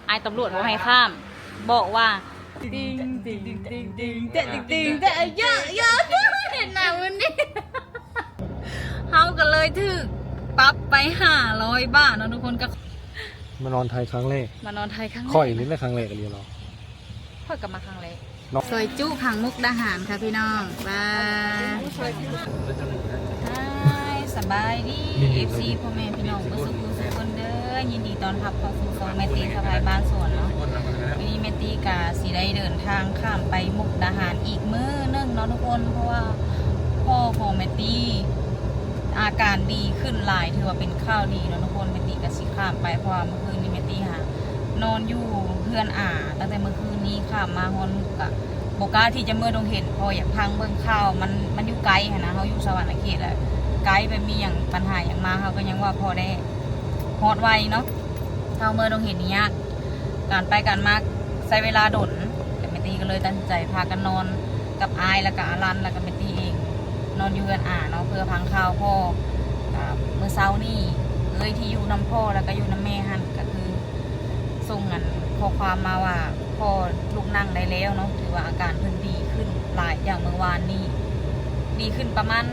ອ້າຍຕຳຫຼວດບໍ່ໃຫ້ຂ້າມ ບອກວ່າ ຕິງ ຕິງ ຕິງ ຕິງ ແຕະ ຕິງ ຕິງ ແຕະ ເຍາະ ເຍາະ ເຫັນໜ້າມື້ນີ້ ເຮົາກໍເລີຍຖືກປັບໄປຫ້າຮ້ອຍບາດເນາະທຸກຄົນ. ກໍມານອນໄທຄັ້ງແລກ ມານອນໄທຄັ້ງແລກ ຂ້ອຍນີ້ແຫຼະຄັ້ງແລກອີ່ຫຼີເນາະ. ຂ້ອຍກໍມາຄັ້ງແລກເນາະ. ຊອຍຈຸທາງມຸກດາຫານຄ່ະພີ່ນ້ອງ. ບາຍ. ຮາຍ ສະບາຍດີ ເອັຟຊີ ພໍ່ແມ່ພີ່ນ້ອງເບິດສູ່ຜູ້ສູ່ຄົນເດີ. ຍິນດີຕ້ອນຮັບເຂົ້າສູ່ຊ່ອງແມ່ຕີສະພາຍບ້ານສວນເນາະ. ມື້ນີ້ແມ່ຕີກໍຊິໄດ້ເດີນທາງຂ້າມໄປມຸກດາຫານອີກມື້ໜຶ່ງເນາະທຸກຄົນ ເພາະວ່າພໍ່ຂອງແມ່ຕີອາການດີຂຶ້ນຫຼາຍ ຖືວ່າເປັນຂ່າວດີເນາະທຸກຄົນ. ແມ່ຕີກໍຊິຂ້າມໄປ ເພາະວ່າ ຄືນນີ້ແມ່ຕີຫານອນຢູ່ເຮືອນອາ ຕັ້ງແຕ່ມື້ຄືນນີ້ຂ້າມມາຮອດມຸກກະບໍ່ກ້າທີ່ຈະເມືອດົງເຫັນ ເພາະຢາກພັງເບິ່ງຂ່າວ ມັນ ມັນຢູ່ໄກຫັ້ນນະ. ເຮົາຢູ່ສະຫວັນນະເຂດ ແລ້ວໄກ ແບບມີຫຍັງ ປັນຫາຫຍັງມາ ເຮົາກໍຍັງວ່າພໍໄດ້ຮອດໄວເນາະ. ເຮົາເມືອດົງເຫັນນີ້ຍາກ ການໄປການມາໃຊ້ເວລາດົນ ແລ້ວແມ່ຕີກໍເລີຍຕັດສິນໃຈພາກັນນອນກັບອ້າຍ ແລ້ວກະອາລັນ ແລ້ວກະແມ່ຕີເອງ ນອນຢູ່ເຮືອນອາເນາະ ເພື່ອພັງຂ່າວພໍ່. ກະມື້ເຊົ້ານີ້ ເອື້ອຍທີ່ຢູ່ນຳພໍ່ ແລ້ວກະຢູ່ນຳແມ່ຫັ້ນ ກະຄື ສົ່ງອັນຂໍ້ຄວາມມາວ່າ ພໍ່ລຸກນັ່ງໄດ້ແລ້ວເນາະ ຖືວ່າອາການເພິ່ນດີຂຶ້ນຫຼາຍຈາກມື້ວານນີ້ ດີຂຶ້ນປະມານ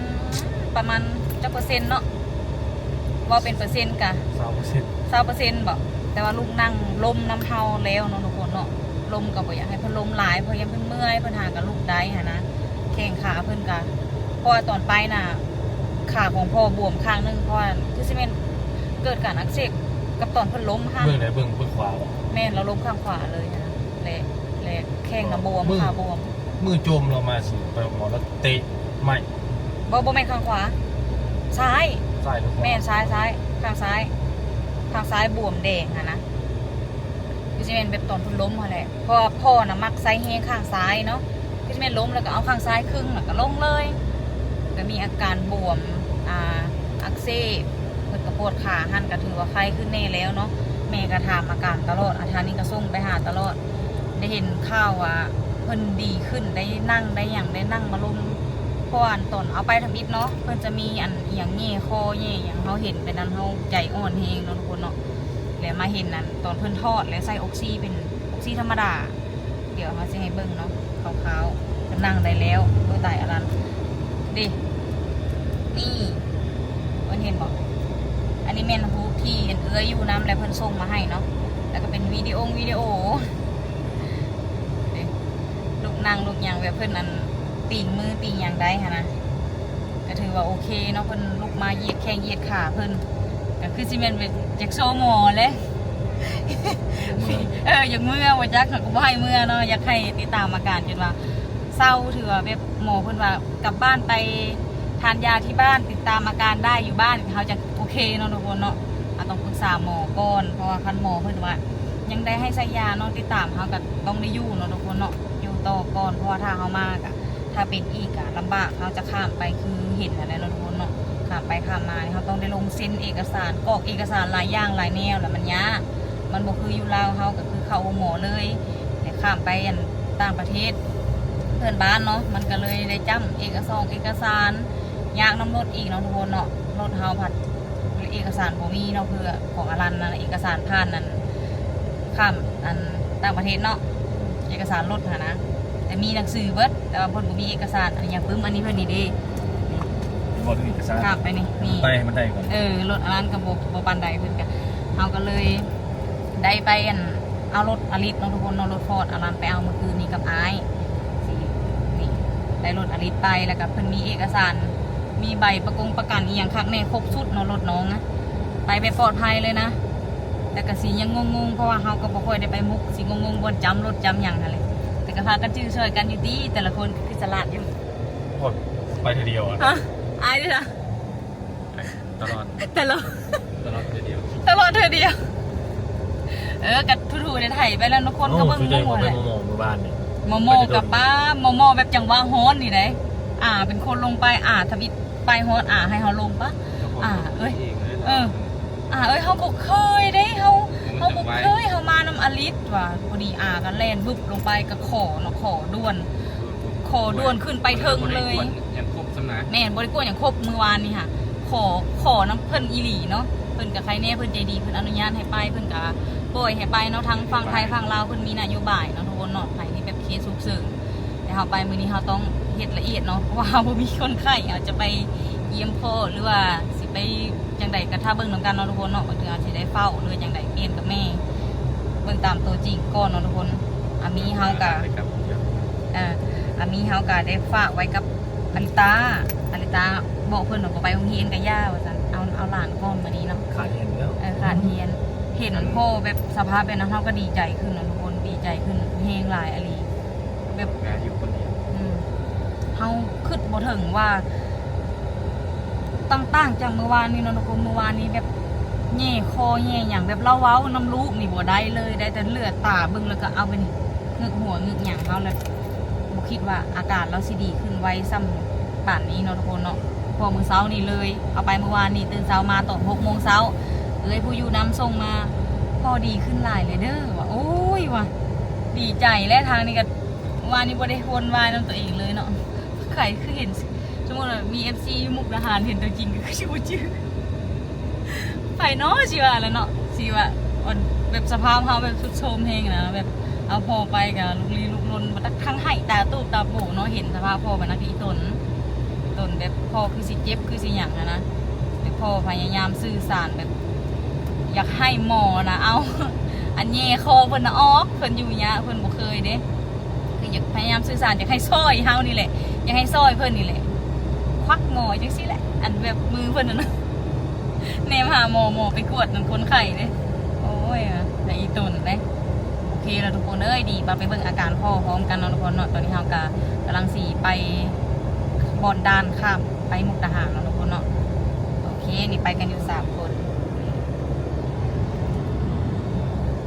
ປະມານຈັກເປີເຊັນເນາະ ເວົ້າເປັນເປີເຊັນກະ ຊາວເປີເຊັນ ຊາວເປີເຊັນບໍ? ແຕ່ວ່າລຸກນັ່ງລົ້ມນຳເຮົາແລ້ວເນາະທຸກຄົນເນາະ. ລົ້ມກໍບໍ່ຢາກໃຫ້ເພິ່ນລົ້ມຫຼາຍ ເພາະຢ້ານເພິ່ນເມື່ອຍ ເພິ່ນຫາກໍລຸກໄດ້ຫັ້ນນະ. ແຂ້ງຂາເພິ່ນກະ ເພາະວ່າຕອນໄປນະ ຂາຂອງພໍ່ບວມຂ້າງໜຶ່ງ ເພາະວ່າຄືຊິແມ່ນເກີດການອັກເສບກັບຕອນເພິ່ນລົ້ມຫັ້ນ. ເບິ່ງໃດ ເບິ່ງ ເບິ່ງຂວາບໍ? ແມ່ນ ລາວລົ້ມຂ້າງຂວາເລີຍຫັ້ນນະ ແລະ ແລະແຂ້ງນະບວມ ຂາບວມ. ມື້ໂຈມລາວມາຊິໄປໂຮງໝໍ ລາວເຕະໄມ້. ບໍ່ ບໍ່ແມ່ນຂ້າງຂວາ ຊ້າຍ ຊ້າຍ ແມ່ນ ຊ້າຍ ຊ້າຍ ຂ້າງຊ້າຍ ຂ້າງຊ້າຍບວມແດງຫັ້ນນະ. ຄືຊິແມ່ນແບບຕອນເພິ່ນລົ້ມຫັ້ນແຫຼະ ເພາະວ່າພໍ່ນະມັກໃຊ້ແຮງຂ້າງຊ້າຍເນາະ. ຄືຊິແມ່ນລົ້ມແລ້ວກໍເອົາຂ້າງຊ້າຍຄຶງ ແລ້ວກໍລົງເລີຍ ກໍມີອາການບວມ ອ່າ ອັກເສບ ເພິ່ນກໍປວດຂາຫັ້ນ ກໍຖືວ່າໄຄຂຶ້ນແດ່ແລ້ວເນາະ. ແມ່ກໍຖາມອາການຕະຫຼອດ ອາ ທາງນີ້ກໍສົ່ງໄປຫາຕະຫຼອດ. ໄດ້ເຫັນຂ່າວວ່າເພິ່ນດີຂຶ້ນ ໄດ້ນັ່ງໄດ້ຫຍັງ ໄດ້ນັ່ງມາລົມ ເພາະວ່າຕອນເອົາໄປທຳອິດເນາະ ເພິ່ນຈະມີອັນອີ່ຫຍັງແຫຍ່ຄໍແຫຍ່ຫຍັງ ເຮົາເຫັນໄປນັ້ນ ເຮົາໃຈອ່ອນແຮງເນາະທຸກຄົນເນາະ. ແລ້ວມາເຫັນອັນຕອນເພິ່ນຖອດ ແລ້ວໃສ່ອົກຊີເປັນອົກຊີທຳມະດາ ດຽວເຮົາຊິໃຫ້ເບິ່ງເນາະ ຄາວໆ ເພິ່ນນັ່ງໄດ້ແລ້ວ. ໂອ້ຍຕາຍ ອາລັນ ເດ້ ນີ້ ເພິ່ນເຫັນບໍ່? ອັນນີ້ແມ່ນຮູບທີ່ອັນເອື້ອຍຢູ່ນຳ ແລ້ວເພິ່ນສົ່ງມາໃຫ້ເນາະ ແລ້ວກໍເປັນວິດີໂອ ວິດີໂອ ເດ້ ລຸກນັ່ງລຸກຫຍັງ ແບບເພິ່ນອັນຕີງມືຕີງຫຍັງໄດ້ຫັ້ນນະ. ກໍຖືວ່າໂອເຄເນາະ ເພິ່ນລຸກມາຢຽດແຂ້ງຢຽດຂາເພິ່ນ ກໍຄືຊິແມ່ນແບບຢາກໂຊໝໍແຫຼະ. ເອີ ຢາກເມືອ ບໍ່ຈັກ ເຂົາກໍບໍ່ໃຫ້ເມືອເນາະ ຢາກໃຫ້ຕິດຕາມອາການຈົນວ່າເຊົາ. ຖືວ່າແບບໝໍເພິ່ນວ່າ ກັບບ້ານໄປທານຢາທີ່ບ້ານ ຕິດຕາມອາການໄດ້ຢູ່ບ້ານ ເຮົາຈະໂອເຄເນາະທຸກຄົນເນາະ. ເຮົາຕ້ອງປຶກສາໝໍກ່ອນ ເພາະວ່າຄັນໝໍເພິ່ນວ່າຍັງໄດ້ໃຫ້ໃຊ້ຢາເນາະ ຕິດຕາມ ເຮົາກໍຕ້ອງໄດ້ຢູ່ເນາະທຸກຄົນເນາະ ຢູ່ຕໍ່ກ່ອນ ເພາະວ່າຖ້າເຮົາມາກະ ຖ້າເປັນອີກກະລຳບາກ ເຮົາຈະຂ້າມໄປ ຄືເຫັນຫັ້ນແຫຼະເນາະທຸກຄົນເນາະ. ຂ້າມໄປຂ້າມມານີ້ ເຮົາຕ້ອງໄດ້ລົງເຊັນເອກະສານ ກອກເອກະສານຫຼາຍຢ່າງຫຼາຍແນວ ແລ້ວມັນຍາກ ມັນບໍ່ຄືຢູ່ລາວເຮົາ ກໍຄືເຂົ້າໂຮງໝໍເລີຍ. ແຕ່ຂ້າມໄປອັນຕ່າງປະເທດເພື່ອນບ້ານເນາະ ມັນກໍເລີຍໄດ້ຈ້ຳເອກະສອງເອກະສານ ຍາກນຳລົດອີກເນາະທຸກຄົນເນາະ. ລົດເຮົາພັດ ເອກະສານບໍ່ມີເນາະ ເພື່ອຂອງອາລັນນັ້ນ ເອກະສານຜ່ານນັ້ນ ຂ້າມອັນຕ່າງປະເທດເນາະ ເອກະສານລົດຫັ້ນນະ ແຕ່ມີໜັງສືເບິດ ແຕ່ວ່າເພິ່ນບໍ່ມີເອກະສານ. ອັນນີ້ຫຍັງປຶ້ມ ອັນນີ້ເພິ່ນນີ້ເດ້ ບໍ່ຖືກເອກະສານ ຂ້າມໄປນີ້ ນີ້ ໄປໃຫ້ມັນໄດ້ກ່ອນ. ເອີ ລົດອາລັນກໍບໍ່ ບໍ່ປານໃດ ເພິ່ນກໍ ເຮົາກໍເລີຍໄດ້ໄປອັນ ເອົາລົດອາລິດເນາະທຸກຄົນເນາະ ລົດຟອດ ອາລັນໄປເອົາມື້ຄືນນີ້ກັບອ້າຍ ຊິ ນີ້ ໄດ້ລົດອາລິດໄປ ແລ້ວກໍເພິ່ນມີເອກະສານ ມີໃບປະກົງປະກັນອີ່ຫຍັງຄັກແນ່ ຄົບຊຸດເນາະ ລົດນ້ອງນະ ໄປແບບປອດໄພເລີຍນະ. ແຕ່ກໍຊິຍັງງົງໆ ເພາະວ່າເຮົາກໍບໍ່ຄ່ອຍໄດ້ໄປມຸກ ຊິງົງໆ ບ່ອນຈຳລົດຈຳຫຍັງຫັ້ນແຫຼະ ແຕ່ກໍພາກັນຈື່ຊ່ອຍກັນຢູ່ຕິ. ແຕ່ລະຄົນຄືສະຫຼາດຢູ່ ໂອ້ຍ ໄປເທື່ອດຽວອະ ຮະ ອ້າຍເດ້ລະ ຕະຫຼອດ ຕະຫຼອດ ຕະຫຼອດເທື່ອດຽວ ຕະຫຼອດເທື່ອດຽວ. ເອີ ກະຖູໆໄຖໄປແລ້ວ ທຸກຄົນກໍເບິ່ງໝູ່ແຫຼະ. ໝໍໆ ມື້ວານນີ້ ໝໍໆ ໄປແຕ່ດົນ ກັບປ້າ ໝໍໆ ແບບຈັງຫວະຮ້ອນນີ້ເດ້ ອາເປັນຄົນລົງໄປ ອາທຳອິດໄປຮອດ ອາໃຫ້ເຮົາລົງປະ ອາເອີຍ ເອີ ອາເອີຍ ເຮົາບໍ່ເຄີຍເດ້ ເຮົາ ເຮົາບໍ່ເຄີຍ ເຮົາມານຳອາລິດວ່າ ພໍດີອາກໍແລ່ນວຶບລົງໄປ ກໍຂໍເນາະ ຂໍດ່ວນ ຂໍດ່ວນຂຶ້ນໄປເທິງເລີຍ. ຍັງຄົບຊຳນະ ແມ່ນ ບໍ່ໄດ້ກວດຫຍັງຄົບ ມື້ວານນີ້ຫະ ຂໍ ຂໍນຳເພິ່ນອີ່ຫຼີເນາະ. ເພິ່ນກໍໄຄແນ່ ເພິ່ນໃຈດີ ເພິ່ນອະນຸຍາດໃຫ້ໄປ ເພິ່ນກໍ ປ່ອຍໃຫ້ໄປເນາະ. ທາງຝັ່ງໄທຝັ່ງລາວເພິ່ນມີນະໂຍບາຍເນາະທຸກຄົນເນາະ. ໃຜທີ່ແບບເຄສສຸກເສີນ ແຕ່ເຮົາໄປມື້ນີ້ເຮົາຕ້ອງເຮັດລະອຽດເນາະ ເພາະວ່າເຮົາບໍ່ມີຄົນໄຂ້ ເຮົາຈະໄປຢ້ຽມພໍ່ ຫຼືວ່າຊິໄປຈັ່ງໃດກໍຖ້າເບິ່ງນຳກັນເນາະທຸກຄົນເນາະ. ບາງເທື່ອອາດຊິໄດ້ເຝົ້າ ຫຼືວ່າຈັ່ງໃດ ປ່ຽນກັບແມ່ ເບິ່ງຕາມຕົວຈິງກ່ອນເນາະທຸກຄົນ. ອາມີເຮົາກະ ເອີ ອາມີເຮົາກະໄດ້ຝາກໄວ້ກັບອາລິຕາ. ອາລິຕາບອກເພິ່ນວ່າບໍ່ໄປໂຮງຮຽນກະຢ່າວ່າຊັ້ນ ເອົາ ເອົາຫຼານກ່ອນມື້ນີ້ເນາະ. ຂາດຮຽນແລ້ວ ເອີ ຂາດຮຽນ. ເຫັນພໍ່ແບບສະພາບແບບນັ້ນ ເຮົາກໍດີໃຈຂຶ້ນເນາະທຸກຄົນ ດີໃຈຂຶ້ນແຮງຫຼາຍອີ່ຫຼີ. ແບບ ແມ່ຢູ່ຄົນດຽວ ອືມ ເຮົາຄິດບໍ່ເຖິງວ່າ ຕ່າງ ຕ່າງຈາກມື້ວານນີ້ເນາະທຸກຄົນ. ມື້ວານນີ້ແບບແຍ່ຄໍແຍ່ຫຍັງ ແບບລາວເວົ້ານຳລູກນີ້ບໍ່ໄດ້ເລີຍ ໄດ້ແຕ່ເຫຼືອຕາເບິ່ງ ແລ້ວກໍເອົາໄປນີ້ ງຶກຫົວງຶກຫຍັງ ເຮົາແລ້ວບໍ່ຄິດວ່າອາການລາວຊິດີຂຶ້ນໄວສ່ຳປານນີ້ເນາະທຸກຄົນເນາະ. ພໍມື້ເຊົ້ານີ້ເລີຍ ເອົາໄປມື້ວານນີ້ ຕື່ນເຊົ້າມາຕອນຫົກໂມງເຊົ້າ ເອື້ອຍຜູ້ຢູ່ນຳສົ່ງມາ ພໍ່ດີຂຶ້ນຫຼາຍເລີຍເດີວ່າ. ໂອ້ຍວ່າ ດີໃຈແຫຼະ. ທາງນີ້ກໍ ວານນີ້ບໍ່ໄດ້ວົນວາຍນຳຕົວເອງເລີຍເນາະ. ໃຜຄືເຫັນ ສົມມຸດວ່າມີເອັຟຊີຢູ່ມຸກດາຫານເຫັນຕົວຈິງກໍຄືຊິບໍ່ຈື່ ໃຜເນາະຊິວ່າແຫຼະເນາະ ຊິວ່າ ອັນ ແບບສະພາບເຮົາແບບຊຸດໂຊມແຮງນະ ແບບເອົາພໍ່ໄປກໍລຸກລີລຸກລົນ ບໍ່ຕັກທັງໄຫ້ຕາຕູບຕາໂປເນາະ. ເຫັນສະພາບພໍ່ໄປນະ ອີ່ຕົນ ຕົນແບບພໍ່ຄືຊິເຈັບຄືຊິຫຍັງຫັ້ນນະ. ແຕ່ພໍ່ພະຍາຍາມສື່ສານແບບຢາກໃຫ້ໝໍນະ ເອົາອັນແຍ່ຄໍເພິ່ນນະອອກ ເພິ່ນຢູ່ຍາກ ເພິ່ນບໍ່ເຄີຍເດ້. ຄືຢາກພະຍາຍາມສື່ສານ ຢາກໃຫ້ຊ່ອຍເຮົານີ້ແຫຼະ ຢາກໃຫ້ຊ່ອຍເພິ່ນນີ້ແຫຼະ ຄວັກໝໍຈັ່ງຊີ້ແຫຼະ ອັນແບບມືເພິ່ນຫັ້ນນະ ແນມຫາໝໍ ໝໍໄປກວດນຳຄົນໄຂ້ເດ້. ໂອ້ຍ ແຕ່ອີ່ຕົນເດ້. ໂອເຄລະທຸກຄົນເອີຍ ດີ ບາດໄປເບິ່ງອາການພໍ່ພ້ອມກັນເນາະທຸກຄົນເນາະ. ຕອນນີ້ເຮົາກະກຳລັງຊິໄປບ່ອນດ່ານຂ້າມໄປມຸກດາຫານເນາະທຸກຄົນເນາະ. ໂອເຄ ນີ້ໄປກັນຢູ່ສາມຄົນ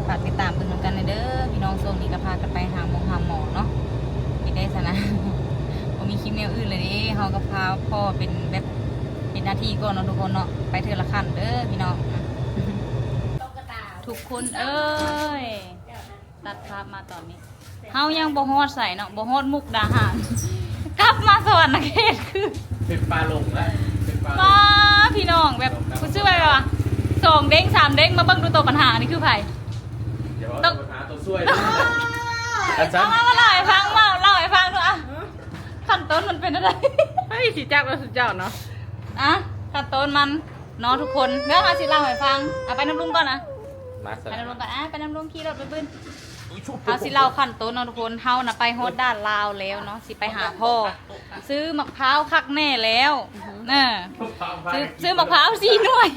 ຝາກຕິດຕາມເບິ່ງນຳກັນແດ່ເດີພີ່ນ້ອງ. ຊ່ວງນີ້ກໍພາກັນໄປຫາໝົງຫາໝໍເນາະ ເຮັດໄດ້ຊັ້ນນະ ບໍ່ມີຄລິບແນວອື່ນເລີຍເດ້. ເຮົາກໍພາພໍ່ເປັນແບບ ເປັນໜ້າທີ່ກ່ອນເນາະທຸກຄົນເນາະ ໄປເທື່ອລະຂັ້ນເດີພີ່ນ້ອງ. ທຸກຄົນເອີຍ ຕັດພາບມາຕອນນີ້ ເຮົາຍັງບໍ່ຮອດໃສເນາະ ບໍ່ຮອດມຸກດາຫານ ກັບມາສະຫວັນນະເຂດຄື ເປັນປ່າຫຼົງແລ້ວ ເປັນປ່າຫຼົງ ປ້າ ພີ່ນ້ອງ ແບບ ເປັນປ່າຫຼົງ ຄືຊື່ວ່າ ສອງເດ້ງ ສາມເດ້ງ ມາເບິ່ງດູໂຕ ບັນຫານີ້ຄືໃຜ? ຢ່າເວົ້າ ຕ້ອງ ບັນຫາຕົວຊ່ວຍ ເອົາມາເລົ່າໃຫ້ຟັງ ເລົ່າ ເລົ່າໃຫ້ຟັງດູອະ ຂັ້ນຕົ້ນມັນເປັນຈັ່ງໃດ? ເຮີ້ຍ ຊິຈັກແລ້ວຊຸມເຈົ້າເນາະ ອະ ຂັ້ນຕົ້ນມັນ ເນາະທຸກຄົນ ເດີ ເຮົາຊິເລົ່າໃຫ້ຟັງ. ອະ ໄປນຳລຸງກ່ອນນະ ມາ ໄປນຳລຸງກ່ອນ ອະ ໄປນຳລຸງຂີ່ລົດໄປບຶ້ນ. ເຮົາຊິເລົ່າຂັ້ນຕົ້ນເນາະທຸກຄົນ ເຮົານະໄປຮອດດ່ານລາວແລ້ວເນາະ ຊິໄປຫາພໍ່ ຊື້ໝາກພ້າວຄັກແນ່ແລ້ວ ອືຮຶ ເອີ ຊື້ ຊື້ໝາກພ້າວສີ່ໜ່ວຍ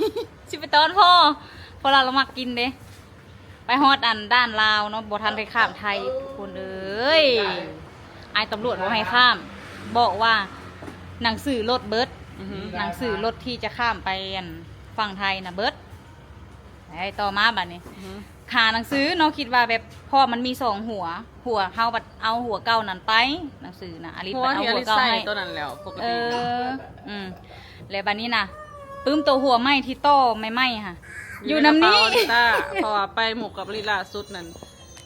ຊິໄປຕ້ອນພໍ່ ເພາະລາວ ລາວມັກກິນເດ້. ໄປຮອດອັນດ່ານລາວເນາະ ບໍ່ທັນໄດ້ຂ້າມໄທ ທຸກຄົນເອີຍ ອ້າຍຕຳຫຼວດບໍ່ໃຫ້ຂ້າມ ບອກວ່າໜັງສືລົດເບິດ ອືຮຶ ໜັງສືລົດທີ່ຈະຂ້າມໄປອັນຝັ່ງໄທນະເບິດ. ໄດ້ຕໍ່ມາບາດນີ້ ອືຮຶ ຫາໜັງສືເນາະ ຄິດວ່າແບບ ເພາະມັນມີສອງຫົວ ຫົວເຮົາບັດເອົາຫົວເກົ່ານັ້ນໄປ ໜັງສືນະ ອາລິດບັດເອົາຫົວເກົ່າໃຫ້ ຕົວນັ້ນແລ້ວ ປົກກະຕິເນາະ ເອີ ອືມ ແລ້ວບາດນີ້ນະ ປຶ້ມ ໂຕຫົວໃໝ່ທີ່ຕໍ່ໃໝ່ໆຫະ ຢູ່ນຳນີ້ ຢູ່ໃນກະເປົາອາລິຕາ ເພາະວ່າໄປໝູ່ກັບອາລິລາສຸດນັ້ນ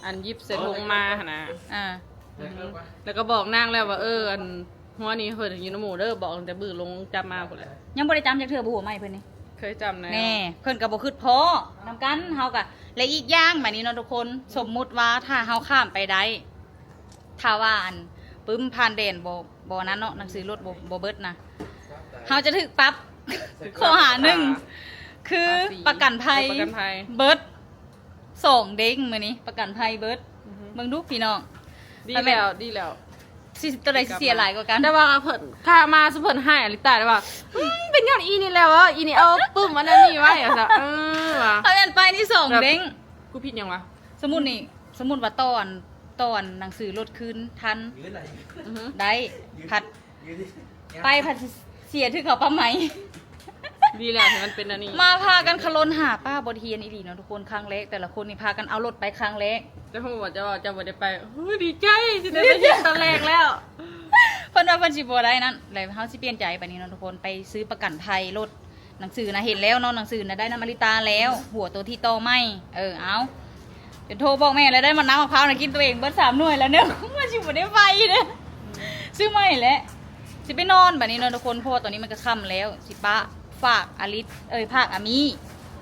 ອັນ ຫຍິບໃສ່ຖົງມາຫັ້ນນະ ອ່າ ອືຮຶ ແລ້ວກໍບອກນາງແລ້ວວ່າ ເອີ ອັນ ຫົວນີ້ເພິ່ນຢູ່ນຳໝູ່ເດີ ບອກຕັ້ງແຕ່ມື້ລົງຈັບມາພຸ້ນແຫຼະ ຍັງບໍ່ໄດ້ຈັບຈັກເທື່ອບໍ່ ຫົວໃໝ່ເພິ່ນນີ້ ເຄີຍຈັບແລ້ວ ແນ່ ເພິ່ນກໍບໍ່ຄິດພໍ້ນຳກັນ ເຮົາກໍ ແລະ ອີກຢ່າງບາດນີ້ເນາະທຸກຄົນ ສົມມຸດວ່າຖ້າເຮົາຂ້າມໄປໄດ້ ຖ້າວ່າອັນປຶ້ມຜ່ານແດນບໍ່ ບໍ່ນັ້ນເນາະ ໜັງສືລົດບໍ່ ບໍ່ເບິດນະ ເຮົາຈະຖືກປັບຂໍ້ຫາໜຶ່ງ ຄື ພາສີ ປະກັນໄພ ເອີ ປະກັນໄພ ເບິດສອງເດ້ງມື້ນີ້ ປະກັນໄພເບິດ ອືຮຶ ເບິ່ງດູພີ່ນ້ອງ ດີແລ້ວ ດີແລ້ວ ຊິ ຕົວໃດຊິເສຍຫຼາຍກວ່າກັນ ແຕ່ວ່າເພິ່ນ ຖ້າມາ ຊຸມເພິ່ນຮ້າຍອາລິຕາໄດ້ວ່າ ອືມ ເປັນຍ້ອນອີນີ້ແຫຼະເວີ້ຍ ອີນີ້ເອົາປຶ້ມອັນນັ້ນນີ້ໄວ້ ວ່າຊັ້ນ ເອີ ວ່າ ເຂົາແມ່ນໄປນີ້ສອງເດ້ງ ກູຜິດຫຍັງວະ ສົມມຸດນີ້ ສົມມຸດວ່າຕໍ່ອັນ ຕໍ່ອັນໜັງສືລົດຄືນທັນ ອືຮຶ ໄດ້ ພັດ ໄປພັດເສຍຖືກເຂົາປັບໃໝ ດີແລ້ວທີ່ມັນເປັນອັນນີ້ ມາພາກັນຂະຫຼົ່ນຫາປ້າບົດຮຽນອີ່ຫຼີເນາະທຸກຄົນ ຄັ້ງແລກ ແຕ່ລະຄົນນີ້ພາກັນເອົາລົດໄປຄັ້ງແລກ ເຈົ້າຮູ້ບໍ່ ເຈົ້າ ເຈົ້າບໍ່ໄດ້ໄປ ໂອ້ຍ ດີໃຈ ຊິໄດ້ໄປຮຽນຕອນແລກແລ້ວ ເພິ່ນວ່າເພິ່ນຊິບໍ່ໄດ້ນັ້ນ ແລ້ວເຮົາຊິປ່ຽນໃຈບາດນີ້ເນາະທຸກຄົນ ໄປຊື້ປະກັນໄພລົດ ໜັງສືນະເຫັນແລ້ວເນາະ ໜັງສືນະໄດ້ນຳອາລິຕາແລ້ວ ຫົວໂຕທີ່ຕໍ່ໃໝ່ ເອີ ເອົາ ຈົນໂທບອກແມ່ແລ້ວ ໄດ້ໝາກນ້ຳໝາກພ້າວນະກິນຕົວເອງເບິດສາມໜ່ວຍແລ້ວເນາະ ວ່າຊິບໍ່ໄດ້ໄປເດ້ ຊື້ໃໝ່ແຫຼະ ຊິໄປນອນບາດນີ້ເນາະທຸກຄົນ ເພາະວ່າຕອນນີ້ມັນກໍຄ່ຳແລ້ວ ຊິປະ ຝາກອາລິດ ເອີຍ ຝາກອາມີ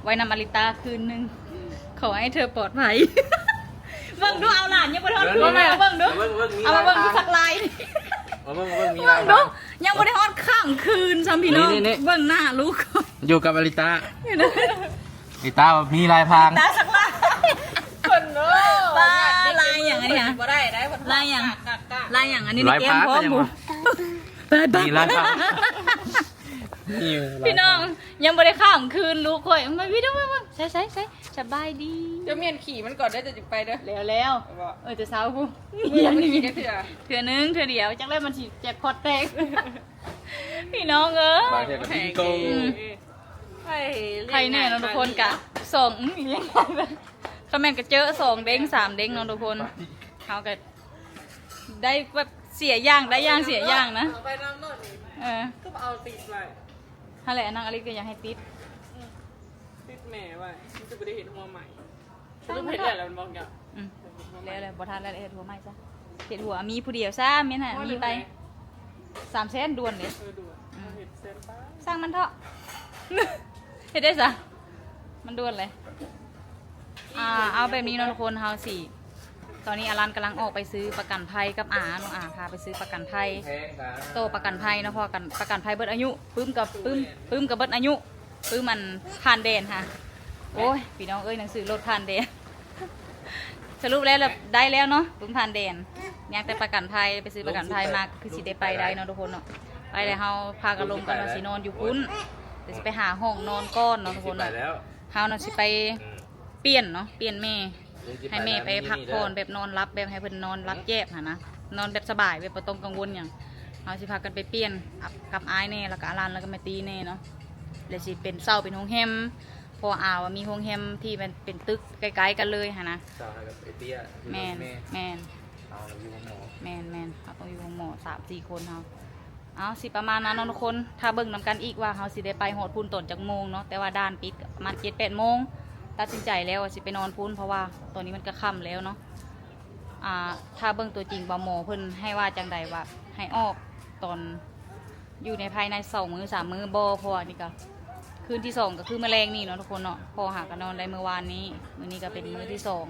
ໄວ້ນຳອາລິຕາຄືນໜຶ່ງ ຂໍໃຫ້ເທີປອດໄພ. ເບິ່ງດູ ເອົາຫຼານຍັງບໍ່ໄດ້ຮອດຄືນເລີຍ ເບິ່ງດູ ເບິ່ງ ເບິ່ງ ມີ ເອົາມາເບິ່ງດູ ລາຍທາງ ສັກລາຍ ເອົາເບິ່ງ ເບິ່ງ ມີ ເບິ່ງດູ ລາຍທາງ ຍັງບໍ່ໄດ້ຮອດຂ້າງຄືນຊ້ຳພີ່ນ້ອງ. ນີ້ໆ ເບິ່ງໜ້າລູກ ຢູ່ກັບອາລິຕາ ອາລິຕາມີລາຍພາງ ຕາສັກລາຍ ຄົນເນາະ ປາ ລາຍຫຍັງອັນນີ້ຫະ? ບໍ່ໄດ້ໄດ໋ ລາຍຫຍັງ? ລາຍຫຍັງ? ອັນນີ້ແກ້ມພ້ອມ ມີລາຍພາງ ມີລາຍພາງ ພີ່ນ້ອງ ຍັງບໍ່ໄດ້ຂ້າງຄືນລູກຂ້ອຍ ມາວິດມາ ມາ ໃສ່ ໃສ່ ໃສ່ ສະບາຍດີ ເຈົ້າມ້ຽນຂີ່ມັນກ່ອນເດີ ເຈົ້າຈຶ່ງໄປເດີ ແລ້ວ ແລ້ວ ເອີ ແຕ່ເຊົ້າພຸ້ນ ຍັງບໍ່ໄດ້ຂີ່ຈັກເທື່ອ ເທື່ອໜຶ່ງ ເທື່ອດຽວ ຈັກແລ້ວມັນຊິແຈັກພອດແຕກ ພີ່ນ້ອງເອີຍ ບາງເທື່ອກໍຕິງໂຕ ອືມ ໄປ ໃຄແນ່ເນາະທຸກຄົນ ກະສອງ ອືມ ລ້ຽງ ຄັນແມ່ນກະເຈີສອງເດ້ງສາມເດ້ງເນາະທຸກຄົນ ເຮົາກະໄດ້ແບບເສຍຢ່າງໄດ້ຢ່າງເສຍຢ່າງນະ ເອີ ຄືບໍ່ເອົາຕິດໄວ້ ຫັ້ນແຫຼະ ນາງອາລິດກໍຢາກໃຫ້ຕິດ ຕິດແມ່ໄວ້ ມັນຈະບໍ່ໄດ້ເຫັນຫົວໃໝ່ ສະຫຼຸບເຮັດແລ້ວແລ້ວແມ່ນບໍ່? ອືມ ແລ້ວ ແລ້ວ ບໍ່ທັນແລ້ວ ເຮັດຫົວໃໝ່ຊະ ເຮັດຫົວມີຜູ້ດຽວຊະ ແມ່ນຫະ ມີໄປ ສາມແສນດ່ວນເດ້ ເອີ ດ່ວນ ອືມ ເຮັດແສນປາຍ ຊ່າງມັນເຖາະ ເຮັດໄດ້ຊະ ມັນດ່ວນເລີຍ ອ່າ ເອົາແບບນີ້ເນາະທຸກຄົນ ເຮົາຊິ ຕອນນີ້ອາລັນກຳລັງອອກໄປຊື້ປະກັນໄພກັບອາເນາະ ອາພາໄປຊື້ປະກັນໄພ ໂຕປະກັນໄພເນາະ ເພາະວ່າປະກັນໄພເບິດອາຍຸ ປຶ້ມກໍປຶ້ມ ປຶ້ມກໍເບິດອາຍຸ ປຶ້ມອັນຜ່ານແດນຫະ ໂອ້ຍ ພີ່ນ້ອງເອີຍ ໜັງສືລົດຜ່ານແດນ ສະຫຼຸບແລ້ວ ໄດ້ແລ້ວເນາະ ປຶ້ມຜ່ານແດນ ຍັງແຕ່ປະກັນໄພ ໄປຊື້ປະກັນໄພມາ ຄືຊິໄດ້ໄປໄດ້ເນາະທຸກຄົນເນາະ ໄປແລ້ວເຮົາພາກັນລົມກັນວ່າຊິນອນຢູ່ພຸ້ນ ດຽວຊິໄປຫາຫ້ອງນອນກ່ອນເນາະທຸກຄົນເນາະ ເຮົານະຊິໄປ ອືມ ປ່ຽນເນາະ ປ່ຽນແມ່ ໃຫ້ແມ່ໄປພັກຜ່ອນແບບນອນຫຼັບ ແບບໃຫ້ເພິ່ນນອນຫຼັບແຈບຫັ້ນນະ ນອນແບບສະບາຍ ແບບບໍ່ຕ້ອງກັງວົນຫຍັງ ເຮົາຊິພາກັນໄປປ່ຽນກັບອ້າຍແດ່ ແລ້ວກໍອາລັນ ແລ້ວກໍແມ່ຕີແດ່ເນາະ ແລ້ວຊິເປັນເຊົ່າເປັນໂຮງແຮມ ເພາະວ່າອາວ່າມີໂຮງແຮມທີ່ມັນເປັນຕຶກໃກ້ໆກັນເລີຍຫັ້ນນະ ເຊົ່າໃຫ້ກັບໄອ້ເຕ້ຍ ແມ່ນ ແມ່ນ ເຮົາຢູ່ໂຮງໝໍ ແມ່ນໆ ເຮົາຕ້ອງຢູ່ໂຮງໝໍສາມສີ່ຄົນເຮົາ ເອົາ ຊິປະມານນັ້ນເນາະທຸກຄົນ ຖ້າເບິ່ງນຳກັນອີກວ່າເຮົາຊິໄດ້ໄປຮອດພຸ້ນຕອນຈັກໂມງເນາະ ແຕ່ວ່າດ່ານປິດປະມານເຈັດແປດໂມງ ຕັດສິນໃຈແລ້ວວ່າຊິໄປນອນພຸ້ນ ເພາະວ່າຕອນນີ້ມັນກໍຄ່ຳແລ້ວເນາະ ອ່າ ຖ້າເບິ່ງຕົວຈິງວ່າໝໍເພິ່ນໃຫ້ວ່າຈັ່ງໃດ ວ່າໃຫ້ອອກຕອນ ຢູ່ໃນພາຍໃນສອງມື້ສາມມື້ບໍ່ ເພາະວ່ານີ້ກໍຄືນທີສອງ ກໍຄືມື້ແລງນີ້ເນາະທຸກຄົນເນາະ ພໍ່ຫາກໍນອນໄດ້ມື້ວານນີ້ ມື້ນີ້ກໍເປັນມື້ທີສອງ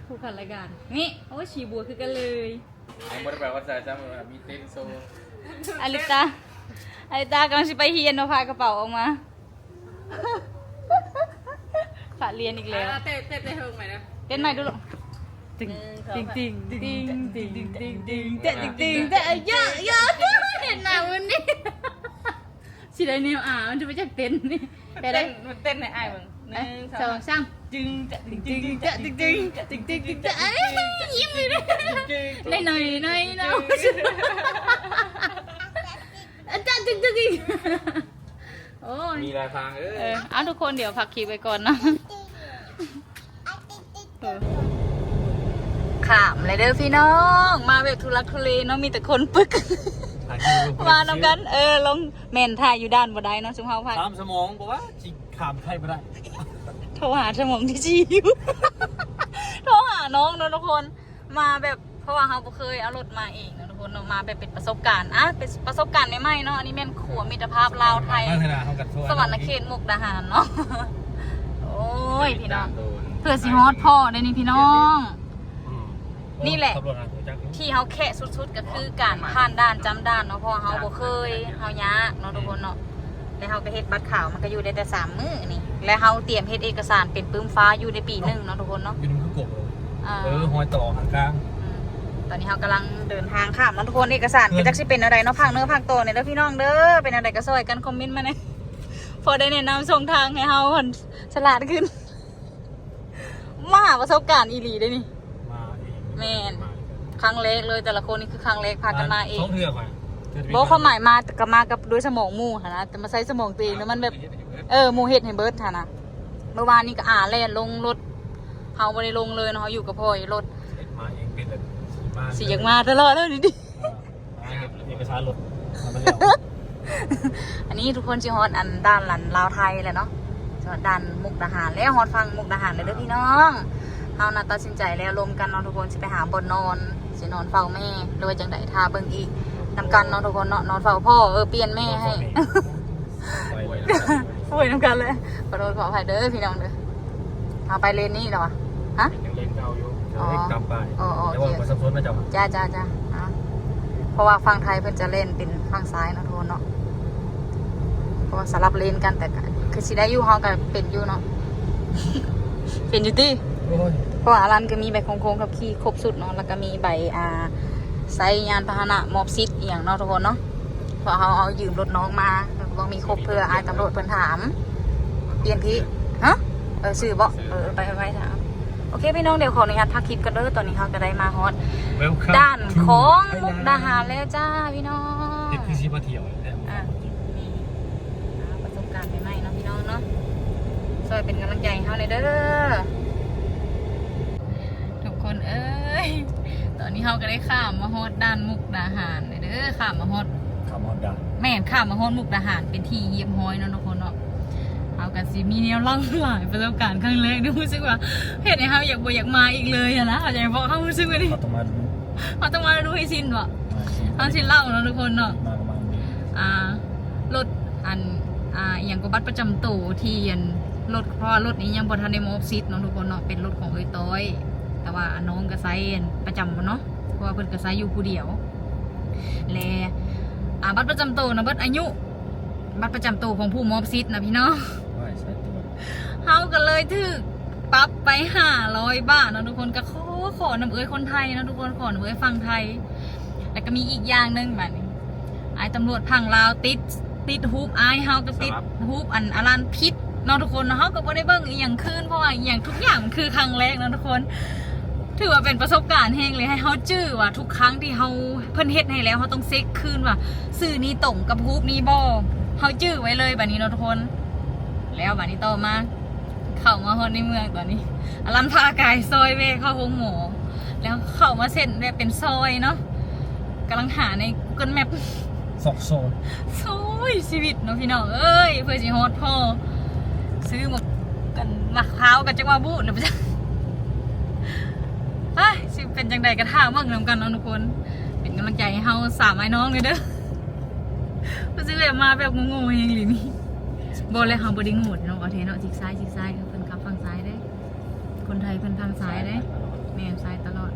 ຜູ້ຂັດລາຍການ ນີ້ ໂອ້ຍ ສີບົວຄືກັນເລີຍ ຍັງບໍ່ໄດ້ໄປຮອດໃສຊ້ຳ ມີເຕັ້ນໂຊ ອາລິຕາ ອາລິຕາກຳລັງຊິໄປຮຽນເນາະ ພາກະເປົາອອກມາ ພາຮຽນອີກແລ້ວ ອ່າ ເຕັ້ນ ເຕັ້ນ ເຕັ້ນເທິງໃໝ່ນະ ເຕັ້ນໃໝ່ດູລູກ ຕຶງ ຕຶງ ຕຶງ ຕຶງ ຕຶງ ຕຶງ ຕຶງ ຕຶງ ຕຶງ ເຕະ ຕຶງ ຕຶງ ເຕະ ເຍາະ ເຍາະ ເຫັນໜ້າມື້ນີ້ ຊິໄດ້ແນວອາ ມັນຈະໄປຈັກເຕັ້ນນີ້ ໄດ້ ເຕັ້ນ ມັນເຕັ້ນໃຫ້ອ້າຍເບິ່ງ ໜຶ່ງ ສອງ ສາມ ຕຶງ ຕຶງ ຕຶງ ຕຶງ ຕຶງ ຕຶງ ຕຶງ ຕຶງ ຕຶງ ຕຶງ ເອີຍ ຍິ້ມຢູ່ເດ້ ໄດ້ໜ້ອຍໜ້ອຍເນາະ ອ່ະ ຕຶງ ຕຶງ ຕຶງ ໂອ້ຍ ມີຫຼາຍທາງເອີຍ ເອີ ເອົາ ທຸກຄົນ ດຽວພັກຄລິບໄວ້ກ່ອນເນາະ ເອີ ຂ້າມແລ້ວເດີພີ່ນ້ອງ ມາແບບທຸລັກທຸເລເນາະ ມີແຕ່ຄົນປຶກ ມານຳກັນ ເອີ ລົງ ແມ່ນ ຖ່າຍຢູ່ດ່ານບໍ່ໄດ້ເນາະ ຊຸມເຮົາພັກ ຂ້າມສະໝອງ ບໍ່ວ່າຊິຂ້າມໄທບໍ່ໄດ້ ໂທຫາສະໝອງທີ່ສີ່ຢູ່ ໂທຫານ້ອງເນາະທຸກຄົນ ມາແບບ ເພາະວ່າເຮົາບໍ່ເຄີຍເອົາລົດມາເອງເນາະທຸກຄົນເນາະ ມາແບບເປັນປະສົບການ ອ່ະ ເປັນປະສົບການໃໝ່ໆເນາະ ອັນນີ້ແມ່ນຂົວມິດຕະພາບລາວໄທ ສະຫວັນນະເຂດມຸກດາຫານເນາະ ໂອ້ຍ ພີ່ນ້ອງ ເພື່ອຊິຮອດພໍ່ໄດ້ນີ້ພີ່ນ້ອງ ອືມ ນີ້ແຫຼະ ທີ່ເຮົາແຄະສຸດໆ ກໍຄືການຜ່ານດ່ານ ຈ້ຳດ່ານເນາະ ເພາະວ່າເຮົາບໍ່ເຄີຍ ເຮົາຍາກເນາະທຸກຄົນເນາະ ແລ້ວເຮົາກໍເຮັດບັດຂາວ ມັນກໍຢູ່ໄດ້ແຕ່ສາມມື້ນີ້ ແລະ ເຮົາຕຽມເຮັດເອກະສານເປັນປຶ້ມຟ້າຢູ່ໄດ້ປີໜຶ່ງເນາະທຸກຄົນເນາະ ຢູ່ໃນມັນຄືກົບເລີຍ ເອີ ເອີ ຮອຍຕໍ່ທາງກາງ ອືມ ຕອນນີ້ເຮົາກຳລັງເດີນທາງຂ້າມເນາະທຸກຄົນ ເອກະສານກໍຈັກຊິເປັນແນວໃດເນາະ ພາກເໜືອພາກໂຕນີ້ເດີພີ່ນ້ອງເດີ ເປັນແນວໃດກໍຊ່ອຍກັນຄອມເມັນມາແດ່ ພໍໄດ້ແນະນຳຊ່ອງທາງໃຫ້ເຮົາຫັ້ນສະຫຼາດຂຶ້ນ ມາຫາປະສົບການອີ່ຫຼີເດ້ນີ້ ມາເອງ ແມ່ນ ມາເອງ ຄັ້ງແລກເລີຍ ແຕ່ລະຄົນນີ້ຄືຄັ້ງແລກພາກັນມາເອງ ສອງເທື່ອຂ້ອຍ ບໍ່ ຄວາມໝາຍມາ ກໍມາກັບດ້ວຍສະໝອງໝູ່ຫັ້ນນະ ແຕ່ມາໃຊ້ສະໝອງຕົວເອງແລ້ວມັນແບບ ເອີ ໝູ່ເຮັດໃຫ້ເບິດຫັ້ນນະ ເມື່ອວານນີ້ກໍອາແລ່ນລົງລົດ ເຮົາບໍ່ໄດ້ລົງເລີຍເນາະ ເຮົາຢູ່ກັບພໍ່ຢູ່ລົດ ເຮັດມາເອງເປັນແລ້ວ ຊິມາ ຊິຢາກມາຕະຫຼອດເລີຍນີ້ ເອີ ເອກະສານລົດ ອັນນີ້ທຸກຄົນຊິຮອດອັນດ່ານລາວໄທແລ້ວເນາະ ຊິຮອດດ່ານມຸກດາຫານແລ້ວ ຮອດຝັ່ງມຸກດາຫານແລ້ວເດີພີ່ນ້ອງ ເຮົານະຕັດສິນໃຈແລ້ວລົມກັນເນາະທຸກຄົນ ຊິໄປຫາບ່ອນນອນ ຊິນອນເຝົ້າແມ່ ຫຼືວ່າຈັ່ງໃດ ຖ້າເບິ່ງອີກນຳກັນເນາະທຸກຄົນເນາະ ນອນເຝົ້າພໍ່ ເອີ ປ່ຽນແມ່ໃຫ້ ໄປແລ້ວ ໂອ້ຍ ນຳກັນເລີຍ. ຂໍໂທດຂໍອະໄພເດີພີ່ນ້ອງເດີ. ເຮົາໄປເລນນີ້ແລ້ວຫວາ? ຮະ? ຍັງເລນເກົ່າຢູ່. ອໍ ເລນກຳໄປ. ອໍ ໂອເຄ. ແຕ່ວ່າປະຊາຊົນມາຈອດ. ຈ້າໆໆ. ອ່າ ເພາະວ່າຝັ່ງໄທເພິ່ນຈະເລນເປັນຝັ່ງຊ້າຍເນາະ ທຸກຄົນເນາະ. ເພາະວ່າສະຫຼັບເລນກັນ ແຕ່ກະຄືຊິໄດ້ຢູ່ ເຮົາກະເປັນຢູ່ເນາະ. ເປັນຢູ່ຕິ? ໂອ້ຍ ເພາະວ່າອາລັນກະມີໃບຄຸ້ມຄອງຂັບຂີ່ຄົບຊຸດເນາະ ແລ້ວກະມີໃບ ອ່າ ໃຊ້ຍານພາຫະນະມອບສິດອີ່ຫຍັງເນາະ ທຸກຄົນເນາະ. ເພາະເຮົາເອົາຢືມລົດນ້ອງມາ ຕ້ອງມີຄົບເພື່ອອ້າຍຕຳຫຼວດເພິ່ນຖາມ. ປ່ຽນພີ້ ຮະ? ເອີ ຊື່ບໍ? ເອີ ໄປໄວໆ ໂອເຄພີ່ນ້ອງ ດຽວຂໍອະນຸຍາດພັກຄລິບກ່ອນເດີ. ຕອນນີ້ເຮົາກະໄດ້ມາຮອດດ່ານຂອງມຸກດາຫານແລ້ວຈ້າພີ່ນ້ອງ. ເຮັດຄືຊິມາທ່ຽວແທ້. ອ່າ ນີ້ ອ່າ ປະສົບການໃໝ່ໆເນາະພີ່ນ້ອງເນາະ. ຊ່ວຍເປັນກຳລັງໃຈໃຫ້ເຮົາແດ່ເດີ ທຸກຄົນເອີຍ. ຕອນນີ້ເຮົາກະໄດ້ຂ້າມມາຮອດດ່ານມຸກດາຫານແລ້ວເດີ. ຂ້າມມາຮອດ ຂ້າມມາຮອດດ່ານ ແມ່ນ ຂ້າມມາຮອດມຸກດາຫານເປັນທີ່ຮຽບຮ້ອຍເນາະ ທຸກຄົນເນາະ. ເຮົາກະຊິມີແນວເລົ່າຫຼາຍ ປະສົບການຄັ້ງແລກ ຮູ້ສຶກວ່າເຮັດໃຫ້ເຮົາຢາກ ບໍ່ຢາກມາອີກເລີຍຫັ້ນນະ. ເຮົາຢາກບອກ ເຮົາຮູ້ສຶກວ່ານີ້ ເຮົາຕ້ອງມາດູ ເຮົາຕ້ອງມາດູໃຫ້ຊິນບໍ? ເຮົາຊິເລົ່າເນາະ ທຸກຄົນເນາະ. ມາກະມາ ອ່າ ລົດ ອັນ ອ່າ ອີ່ຫຍັງກະ ບັດປະຈຳໂຕທີ່ ອັນ ລົດ ເພາະວ່າລົດນີ້ຍັງບໍ່ທັນໄດ້ມອບສິດເນາະ ທຸກຄົນເນາະ. ເປັນລົດຂອງເອື້ອຍຕ້ອຍ ແຕ່ວ່າ ອັນ ນ້ອງກະໃຊ້ ອັນ ປະຈຳເນາະ ເພາະວ່າເພິ່ນກະໃຊ້ຢູ່ຜູ້ດຽວ. ແລະ ອ່າ ບັດປະຈຳໂຕນະ ເບິດອາຍຸ ບັດປະຈຳໂຕຂອງຜູ້ມອບສິດນະພີ່ນ້ອງ. ເຮົາກະເລີຍຖືກປັບໄປຫ້າຮ້ອຍບາດເນາະ ທຸກຄົນ. ກະຂໍ ຂໍນຳເອື້ອຍຄົນໄທເນາະ ທຸກຄົນ ຂໍນຳເອື້ອຍຝັ່ງໄທ. ແລ້ວກະມີອີກຢ່າງໜຶ່ງບາດນີ້ ອ້າຍຕຳຫຼວດຝັ່ງລາວຕິດ ຕິດຮູບອ້າຍ ເຮົາກະຕິດຮູບ ອັນ ອາລັນຜິດເນາະ ທຸກຄົນເນາະ. ເຮົາກະບໍ່ໄດ້ເບິ່ງອີ່ຫຍັງຄືນ ເພາະວ່າອີ່ຫຍັງທຸກຢ່າງມັນຄືຄັ້ງແລກເນາະ ທຸກຄົນ. ຖືວ່າເປັນປະສົບການແຮງເລີຍ ໃຫ້ເຮົາຈື່ວ່າທຸກຄັ້ງທີ່ເຮົາ ເພິ່ນເຮັດໃຫ້ແລ້ວ ເຮົາຕ້ອງເຊັກຄືນວ່າຊື່ນີ້ຕົງກັບຮູບນີ້ບໍ່. ເຮົາຈື່ໄວ້ເລີຍບາດນີ້ເນາະ ທຸກຄົນ. ແລ້ວບາດນີ້ຕໍ່ມາ ເຂົ້າມາຮອດໃນເມືອງ ຕອນນີ້ອາລັນພາກາຍຊອຍແວ່ເຂົ້າໂຮງໝໍ ແລ້ວເຂົ້າມາເສັ້ນແບບເປັນຊອຍເນາະ. ກຳລັງຫາໃນກູເກີນແມັບ ຊອກໂຊນ ໂອ້ຍ ຊີວິດເນາະພີ່ນ້ອງເອີຍ ເພື່ອຊິຮອດພໍ່. ຊື້ໝາກ ກັນ ໝາກພ້າວກັນ ຈັກວ່າບູດນະ ເອີຍ ຊິເປັນຈັ່ງໃດກະຖ້າເບິ່ງນຳກັນເນາະ ທຸກຄົນ. ເປັນກຳລັງໃຈໃຫ້ເຮົາສາມອ້າຍນ້ອງເດີ. ຮູ້ສຶກແບບມາແບບໂງ່ໆແຮງອີ່ຫຼີນີ້. ບໍ່ແລະ ເຮົາບໍ່ໄດ້ໂງ່ເນາະ ເອົາແທ້ເນາະ. ຊິກຊ້າຍ ຊິກຊ້າຍ ເພິ່ນຂັບຝັ່ງຊ້າຍເດ້. ຄົນໄທເພິ່ນທາງຊ້າຍເດ້. ແມ່ນ ຊ້າຍຕະຫຼອດ.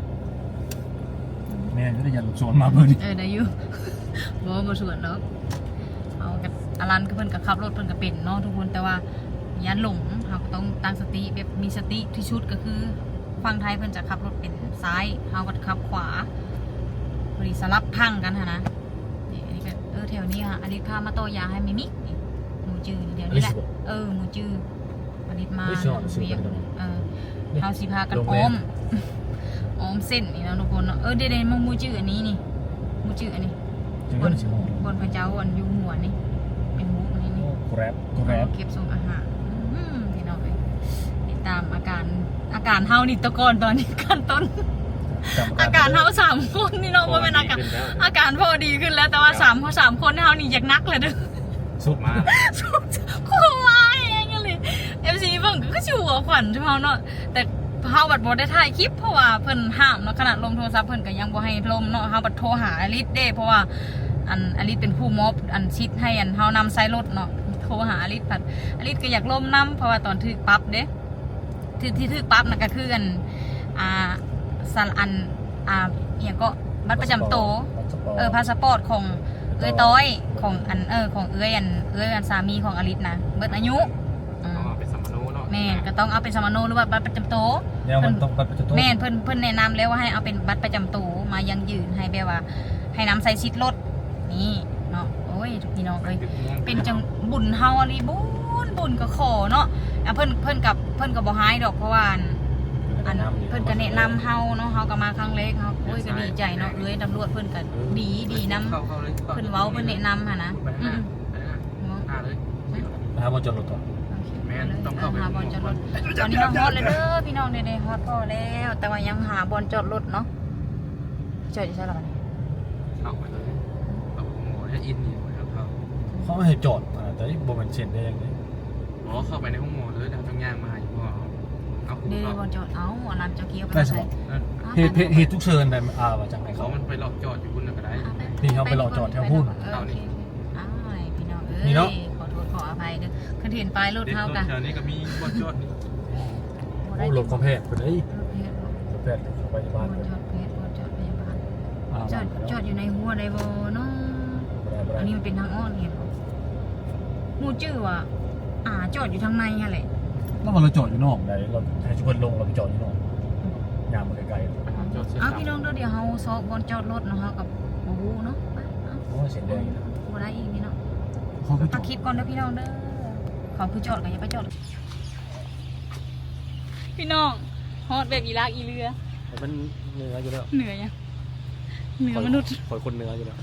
ແມ່ນ ໄດ້ຍັນລົດສວນມາເບິ່ງ. ເອີ ໄດ້ຢູ່. ບໍ່ ບໍ່ສວນດອກ. ເຮົາກະ ອາລັນກະ ເພິ່ນກະຂັບລົດ ເພິ່ນກະເປັນເນາະ ທຸກຄົນ ແຕ່ວ່າຢ້ານຫຼົງ. ເຮົາກະຕ້ອງຕັ້ງສະຕິ ແບບມີສະຕິທີ່ສຸດ ກະຄືຝັ່ງໄທເພິ່ນຈະຂັບລົດເປັນຊ້າຍ ເຮົາກະຂັບຂວາ. ພໍດີສະຫຼັບທາງກັນຫັ້ນນະ. ນີ້ ອັນນີ້ກະ ເອີ ແຖວນີ້ອາລິດພາມາຕໍ່ຢາໃຫ້ແມ່ມິກນີ້. ໝູຈື່ນີ້ ແຖວນີ້ແຫຼະ. ເອີ ໝູຈື່. ອາລິດມາ ເອີ ເຮົາຊິພາກັນອ້ອມ ອ້ອມເສັ້ນນີ້ເນາະ ທຸກຄົນເນາະ. ເອີ ເດໆ ໝູຈື່ອັນນີ້ນີ້ ໝູຈື່ອັນນີ້ ບ່ອນ ບ່ອນເຂົາເຈົ້າ ອັນ ຢູ່ຫົວນີ້ ເປັນໝູນີ້ນີ້. ແກຣັບ ແກຣັບ ເກັບສົ່ງອາຫານ. ອືມ ພີ່ນ້ອງເອີຍ ຕິດຕາມອາການ ອາການເຮົານີ້ ແຕ່ກ່ອນ ຕອນນີ້ຂັ້ນຕົ້ນ ອາການເຮົາສາມຄົນນີ້ເນາະ ບໍ່ແມ່ນອາການ ອາການພໍດີຂຶ້ນແລ້ວ ແຕ່ວ່າສາມ ສາມຄົນເຮົານີ້ຢາກໜັກແລ້ວເດີ. ສຸດມາກ ສຸດ ໂຄດມາແຮງອີ່ຫຼີ. ເອັຟຊີເບິ່ງກະຄືຊິຫົວຂວັນຈຸເຮົາເນາະ ແຕ່ເຮົາບັດບໍ່ໄດ້ຖ່າຍຄລິບ ເພາະວ່າເພິ່ນຫ້າມເນາະ. ຂະໜາດລົມໂທລະສັບເພິ່ນກະຍັງບໍ່ໃຫ້ລົມເນາະ. ເຮົາບັດໂທຫາອາລິດເດ້ ເພາະວ່າ ອັນ ອາລິດເປັນຜູ້ມອບ ອັນ ສິດໃຫ້ ອັນ ເຮົານຳໃຊ້ລົດເນາະ. ໂທຫາອາລິດ ພັດອາລິດກະຢາກລົມນຳ ເພາະວ່າຕອນຖືກປັບເດ້ ທີ່ ທີ່ຖືກປັບນະ ກະຄື ອັນ ອ່າ ສາ ອັນ ອ່າ ອີ່ຫຍັງເກາະ ບັດປະຈຳໂຕ ພາສະປອດ ເອີ ພາສະປອດຂອງເອື້ອຍຕ້ອຍ ຂອງ ອັນ ເອີ ຂອງເອື້ອຍ ອັນ ເອື້ອຍ ອັນ ສາມີຂອງອາລິດນະ ເບິດອາຍຸ. ອືມ ຕ້ອງເອົາເປັນສຳມະໂນເນາະ. ແມ່ນ ກະຕ້ອງເອົາເປັນສຳມະໂນ ຫຼືວ່າບັດປະຈຳໂຕ. ແມ່ນ ເພິ່ນ ເພິ່ນແນະນຳແລ້ວວ່າໃຫ້ເອົາເປັນບັດປະຈຳໂຕມາຢັ້ງຢືນ ໃຫ້ແບບວ່າ ໃຫ້ນຳໃຊ້ສິດລົດ ນີ້ເນາະ. ໂອ້ຍ ພີ່ນ້ອງເອີຍ ເປັນຈັ່ງ ບຸນເຮົາອີ່ຫຼີ ບຸນ ບຸນກະຂໍເນາະ. ອ່າ ເພິ່ນ ເພິ່ນກະ ເພິ່ນກະບໍ່ຮ້າຍດອກ ເພາະວ່າ ອັນ ອັນ ເພິ່ນກະແນະນຳເຮົາເນາະ. ເຮົາກະມາຄັ້ງແລກ ເຮົາ ໂອ້ຍ ກະດີໃຈເນາະ. ເອື້ອຍຕຳຫຼວດເພິ່ນກະດີ ດີນຳ ເພິ່ນເວົ້າ ເພິ່ນແນະນຳຫັ້ນນະ. ອືມ ຫາບ່ອນຈອດລົດກ່ອນ. ໂອເຄ ແມ່ນ ຕ້ອງເຂົ້າໄປ ຫາບ່ອນຈອດລົດ. ຕອນນີ້ເຮົາຮອດແລ້ວເດີ ພີ່ນ້ອງ ໄດ້ ໄດ້ຮອດພໍ່ແລ້ວ ແຕ່ວ່າຍັງຫາບ່ອນຈອດລົດເນາະ. ຈອດຢູ່ໃສລະບາດນີ້? ເຂົ້າໄປເລີຍ ເຂົ້າໂຮງໝໍ ແລ້ວອິນນີ້ ເຂົ້າ ເຂົາໃຫ້ຈອດ ອ່າ ແຕ່ບໍ່ແມ່ນເຊັນໄດ້ຫຍັງເດ້. ອໍ ເຂົ້າໄປໃນໂຮງໝໍເລີຍ ແລ້ວເຮົາຕ້ອງຍ່າງມາຫາອີ່ພໍ່ເຮົາ. ເອົາ ເດ້ ບ່ອນຈອດ. ເອົາ ອັນນັ້ນເຈົ້າກ່ຽວໄປໃສ? ເຫດ ເຫດ ເຫດສຸກເສີນໄດ້ ອ່າ ວ່າຈັ່ງໃດ ເຂົາ ມັນໄປເລາະຈອດຢູ່ພຸ້ນກະໄດ້. ນີ້ເຮົາໄປເລາະຈອດແຖວພຸ້ນ. ເອີ ໂອເຄ ອ້າຍ ພີ່ນ້ອງເອີຍ ນີ້ເນາະ ຂໍໂທດ ຂໍອະໄພເດີ ຄັນເຫັນປ້າຍລົດເຮົາກະ ແຖວນີ້ກໍມີບ່ອນຈອດນີ້ ບໍ່ໄດ້ ໂອ້ ລົດເຂົາແພດພຸ້ນເດ້ ລົດແພດ ລົດແພດເຂົ້າໄປບ້ານ ບ່ອນຈອດແພດ ບ່ອນຈອດພະຍາບານ ອ່າ ຈອດ ຈອດຢູ່ໃນຮົ້ວໄດ້ບໍ່ເນາະ? ບໍ່ໄດ້ ບໍ່ໄດ້ ອັນນີ້ມັນເປັນທາງອ້ອມ ເຫັນບໍ່? ຮູ້ຈື່ວ່າ ອ່າ ຈອດຢູ່ທາງໃນຫັ້ນແຫຼະ ລາວວ່າລາວຈອດຢູ່ນອກໃດ ລາວໃຫ້ຊຸເພິ່ນລົງ ລາວໄປຈອດຢູ່ນອກ ຍ່າງໄປໄກໆ ອ່າ ຈອດເສັ້ນ ເອົາ ດຳ ພີ່ນ້ອງເດີ ດຽວເຮົາຊອກບ່ອນຈອດລົດເນາະ ເຮົາກໍບໍ່ຮູ້ເນາະ ໄປ ເອົາ ໂອ້ຍ ເສັ້ນແດງ ບໍ່ໄດ້ອີກນີ້ເນາະ ເຂົາຄືຈອດ ຕັດຄລິບກ່ອນເດີພີ່ນ້ອງເດີ ເຂົາຄືຈອດກໍຢ່າໄປຈອດ ພີ່ນ້ອງ ຮອດແບບອີລາກອີເລືອ ແຕ່ມັນເໜືອຢູ່ແລ້ວ ເໜືອຫຍັງ? ເໜືອມະນຸດ ຂ້ອຍຄົນເໜືອຢູ່ແລ້ວ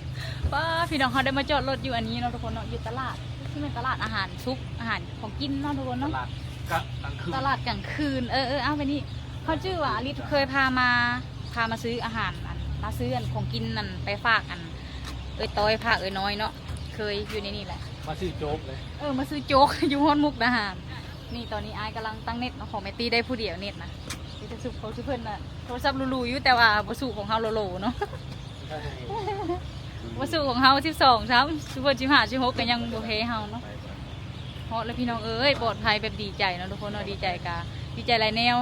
ປ້າ ພີ່ນ້ອງ ເຮົາໄດ້ມາຈອດລົດຢູ່ອັນນີ້ເນາະທຸກຄົນເນາະ ຢູ່ຕະຫຼາດ ຄືແມ່ນຕະຫຼາດອາຫານສຸກ ອາຫານຂອງກິນເນາະທຸກຄົນເນາະ ຕະຫຼາດກະກາງຄືນ ຕະຫຼາດກາງຄືນ ເອີໆ ເອົາ ໄປນີ້ ເຂົາຈື່ວ່າອາລິດເຄີຍພາມາ ພາມາຊື້ອາຫານ ອັນ ມາຊື້ອັນຂອງກິນນັ້ນໄປຝາກ ອັນ ເອື້ອຍຕ້ອຍ ຝາກເອື້ອຍນ້ອຍເນາະ ເຄີຍຢູ່ໃນນີ້ແຫຼະ ມາຊື້ໂຈກເລີຍ ເອີ ມາຊື້ໂຈກ ຢູ່ຮອດມຸກດາຫານ. ນີ້ຕອນນີ້ອ້າຍກຳລັງຕັ້ງເນັດເນາະ ຂອງແມ່ຕີ້ໄດ້ຜູ້ດຽວເນັດນະ ມີແຕ່ຊຸບຂອງຊຸເພິ່ນນະ ໂທລະສັບຫຼູໆຢູ່ ແຕ່ວ່າບໍ່ສູ້ຂອງເຮົາໂຫຼໆເນາະ ບໍ່ສູ້ຂອງເຮົາສິບສອງຊ້ຳ ຊຸເພິ່ນສິບຫ້າ ສິບຫົກ ກໍຍັງບໍ່ແພ້ເຮົາເນາະ. ຮອດແລ້ວພີ່ນ້ອງເອີຍ ປອດໄພ ແບບດີໃຈເນາະທຸກຄົນເນາະ ດີໃຈກະ ດີໃຈຫຼາຍແນວ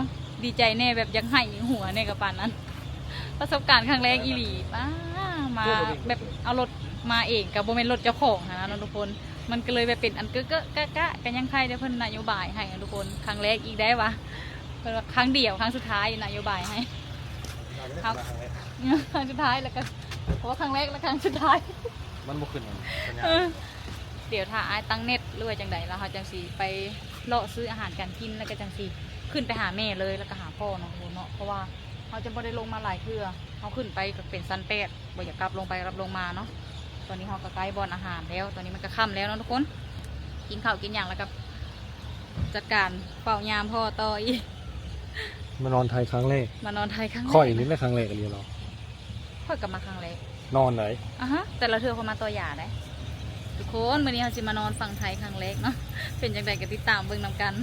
ດີໃຈແດ່ ແບບຢາກໄຫ້ຢາກຫົວແດ່ ກໍປານນັ້ນ ປະສົບການຄັ້ງແລກອີ່ຫຼີ ປ້າ ມາແບບເອົາລົດມາເອງ ກໍບໍ່ແມ່ນລົດເຈົ້າຂອງຫັ້ນນະເນາະທຸກຄົນ ມັນກໍເລີຍແບບເປັນອັນເກະໆກະໆ ກໍຍັງໄຄແຕ່ເພິ່ນນະໂຍບາຍໃຫ້ນະທຸກຄົນ ຄັ້ງແລກອີກໄດ໋ວ່າ ເພິ່ນວ່າຄັ້ງດຽວ ຄັ້ງສຸດທ້າຍນະໂຍບາຍໃຫ້ເຮົາ ຄັ້ງສຸດທ້າຍ ແລ້ວກໍ ເພາະວ່າຄັ້ງແລກ ແລະ ຄັ້ງສຸດທ້າຍ ມັນບໍ່ຂຶ້ນຫຍັງ ສັນຍານ ເອີ ດຽວຖ້າອ້າຍຕັ້ງເນັດ ຫຼືວ່າຈັ່ງໃດ ແລ້ວເຮົາຈັ່ງຊິໄປເລາະຊື້ອາຫານການກິນ ແລ້ວກໍຈັ່ງຊິຂຶ້ນໄປຫາແມ່ເລີຍ ແລ້ວກໍຫາພໍ່ເນາະ ເນາະ ເພາະວ່າເຮົາຈະບໍ່ໄດ້ລົງມາຫຼາຍເທື່ອ ເຮົາຂຶ້ນໄປກໍເປັນຊັ້ນແປດ ບໍ່ຢາກກັບລົງໄປກັບລົງມາເນາະ. ຕອນນີ້ເຮົາກໍໃກ້ບ່ອນອາຫານແລ້ວ ຕອນນີ້ມັນກໍຄ່ຳແລ້ວເນາະທຸກຄົນ ກິນເຂົ້າກິນຫຍັງ ແລ້ວກໍຈັດການເຝົ້າຍາມພໍ່ຕໍ່ອີກ. ມານອນໄທຄັ້ງແລກ ມານອນໄທຄັ້ງແລກ ຂ້ອຍນີ້ແຫຼະຄັ້ງແລກອີ່ຫຼີເນາະ ຂ້ອຍກໍມາຄັ້ງແລກ ນອນໃດ ອາຮະ ແຕ່ລະເທື່ອຂ້ອຍມາຕໍ່ຢາໃດ໋. ທຸກຄົນ ມື້ນີ້ເຮົາຊິມານອນຝັ່ງໄທຄັ້ງແລກເນາະ ເປັນຈັ່ງໃດກໍຕິດຕາມເບິ່ງນຳກັນ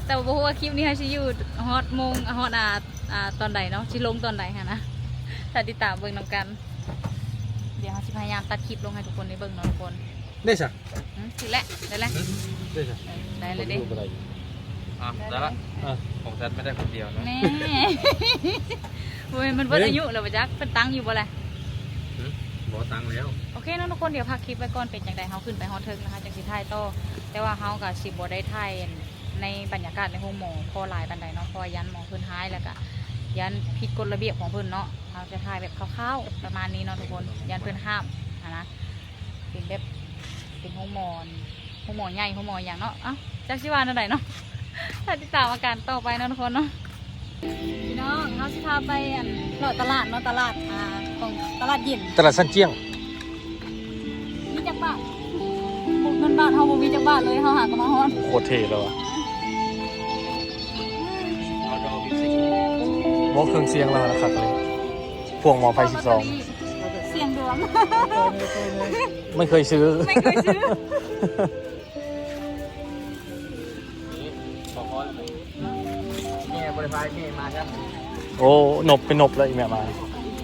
ແຕ່ວ່າບໍ່ຮູ້ວ່າຄລິບນີ້ເຮົາຊິຢູ່ຮອດໂມງ ຮອດ ອ່າ ອ່າ ຕອນໃດເນາະ ຊິລົງຕອນໃດຫັ້ນນະ ຖ້າຕິດຕາມເບິ່ງນຳກັນ. ດຽວເຮົາຊິພະຍາຍາມຕັດຄລິບລົງໃຫ້ທຸກຄົນໄດ້ເບິ່ງເນາະທຸກຄົນ ເດ້ຊະ ອື ຊິແຫຼະ ໄດ້ແລ້ວ ເດ້ຊະ ເອີ ໄດ້ແລ້ວເດ້ ບໍ່ໄດ້ ອ່ະ ໄດ້ລະ ຂອງສັນໄດ້ຄົນດຽວເນາະ ແນ່ ໂອ້ຍ ມັນເບິດອາຍຸແລ້ວບໍ່ຈັກ ເພິ່ນຕັ້ງຢູ່ບໍ່ລະ ອື ບໍ່ຕັ້ງແລ້ວ. ໂອເຄເນາະທຸກຄົນ ດຽວພັກຄລິບໄວ້ກ່ອນ ເປັນຈັ່ງໃດເຮົາຂຶ້ນໄປຮອດເທິງແລ້ວເຮົາຈັ່ງຊິຖ່າຍຕໍ່ ແຕ່ວ່າເຮົາກໍຊິບໍ່ໄດ້ຖ່າຍ ໃນບັນຍາກາດໃນໂຮງໝໍພໍຫຼາຍປານໃດເນາະ ເພາະວ່າຢ້ານໝໍເພິ່ນຮ້າຍ ແລ້ວກະຢ້ານຜິດກົດລະບຽບຂອງເພິ່ນເນາະ. ເຮົາຈະຖ່າຍແບບຄ່າວໆປະມານນີ້ເນາະທຸກຄົນ ຢ້ານເພິ່ນຫ້າມຫັ້ນນະ ເປັນແບບ ເປັນໂຮງໝໍ ໂຮງໝໍໃຫຍ່ ໂຮງໝໍຫຍັງເນາະ. ເອົ້າ ຈັກຊິວ່າແນວໃດເນາະ ຖ້າຕິດຕາມອາການຕໍ່ໄປເນາະທຸກຄົນເນາະ. ພີ່ນ້ອງ ເຮົາຊິພາໄປ ອັນ ເລາະຕະຫຼາດເນາະ ຕະຫຼາດ ອ່າ ຂອງຕະຫຼາດເຢັນ ຕະຫຼາດຊັນຈຽງ. ມີຈັກບາດ? ເງິນບາດເຮົາບໍ່ມີຈັກບາດເລີຍ ເຮົາຫາກໍມາຮອດ. ໂຄດເທ່ແລ້ວວະ ບໍ່ ເຄື່ອງສຽງລາວນະຄັກເລີຍ ພວງໝໍໄຟສິບສອງ ສຽງດວງ ໄມ່ເຄີຍຊື້ ໄມ່ເຄີຍຊື້. ນີ້ ຂໍພໍແລ້ວ ແມ່ບໍ່ໄດ້ພາແມ່ມາຊ້ຳ. ໂອ້ ນົບເປັນນົບແລ້ວ ອີແມ່ມາ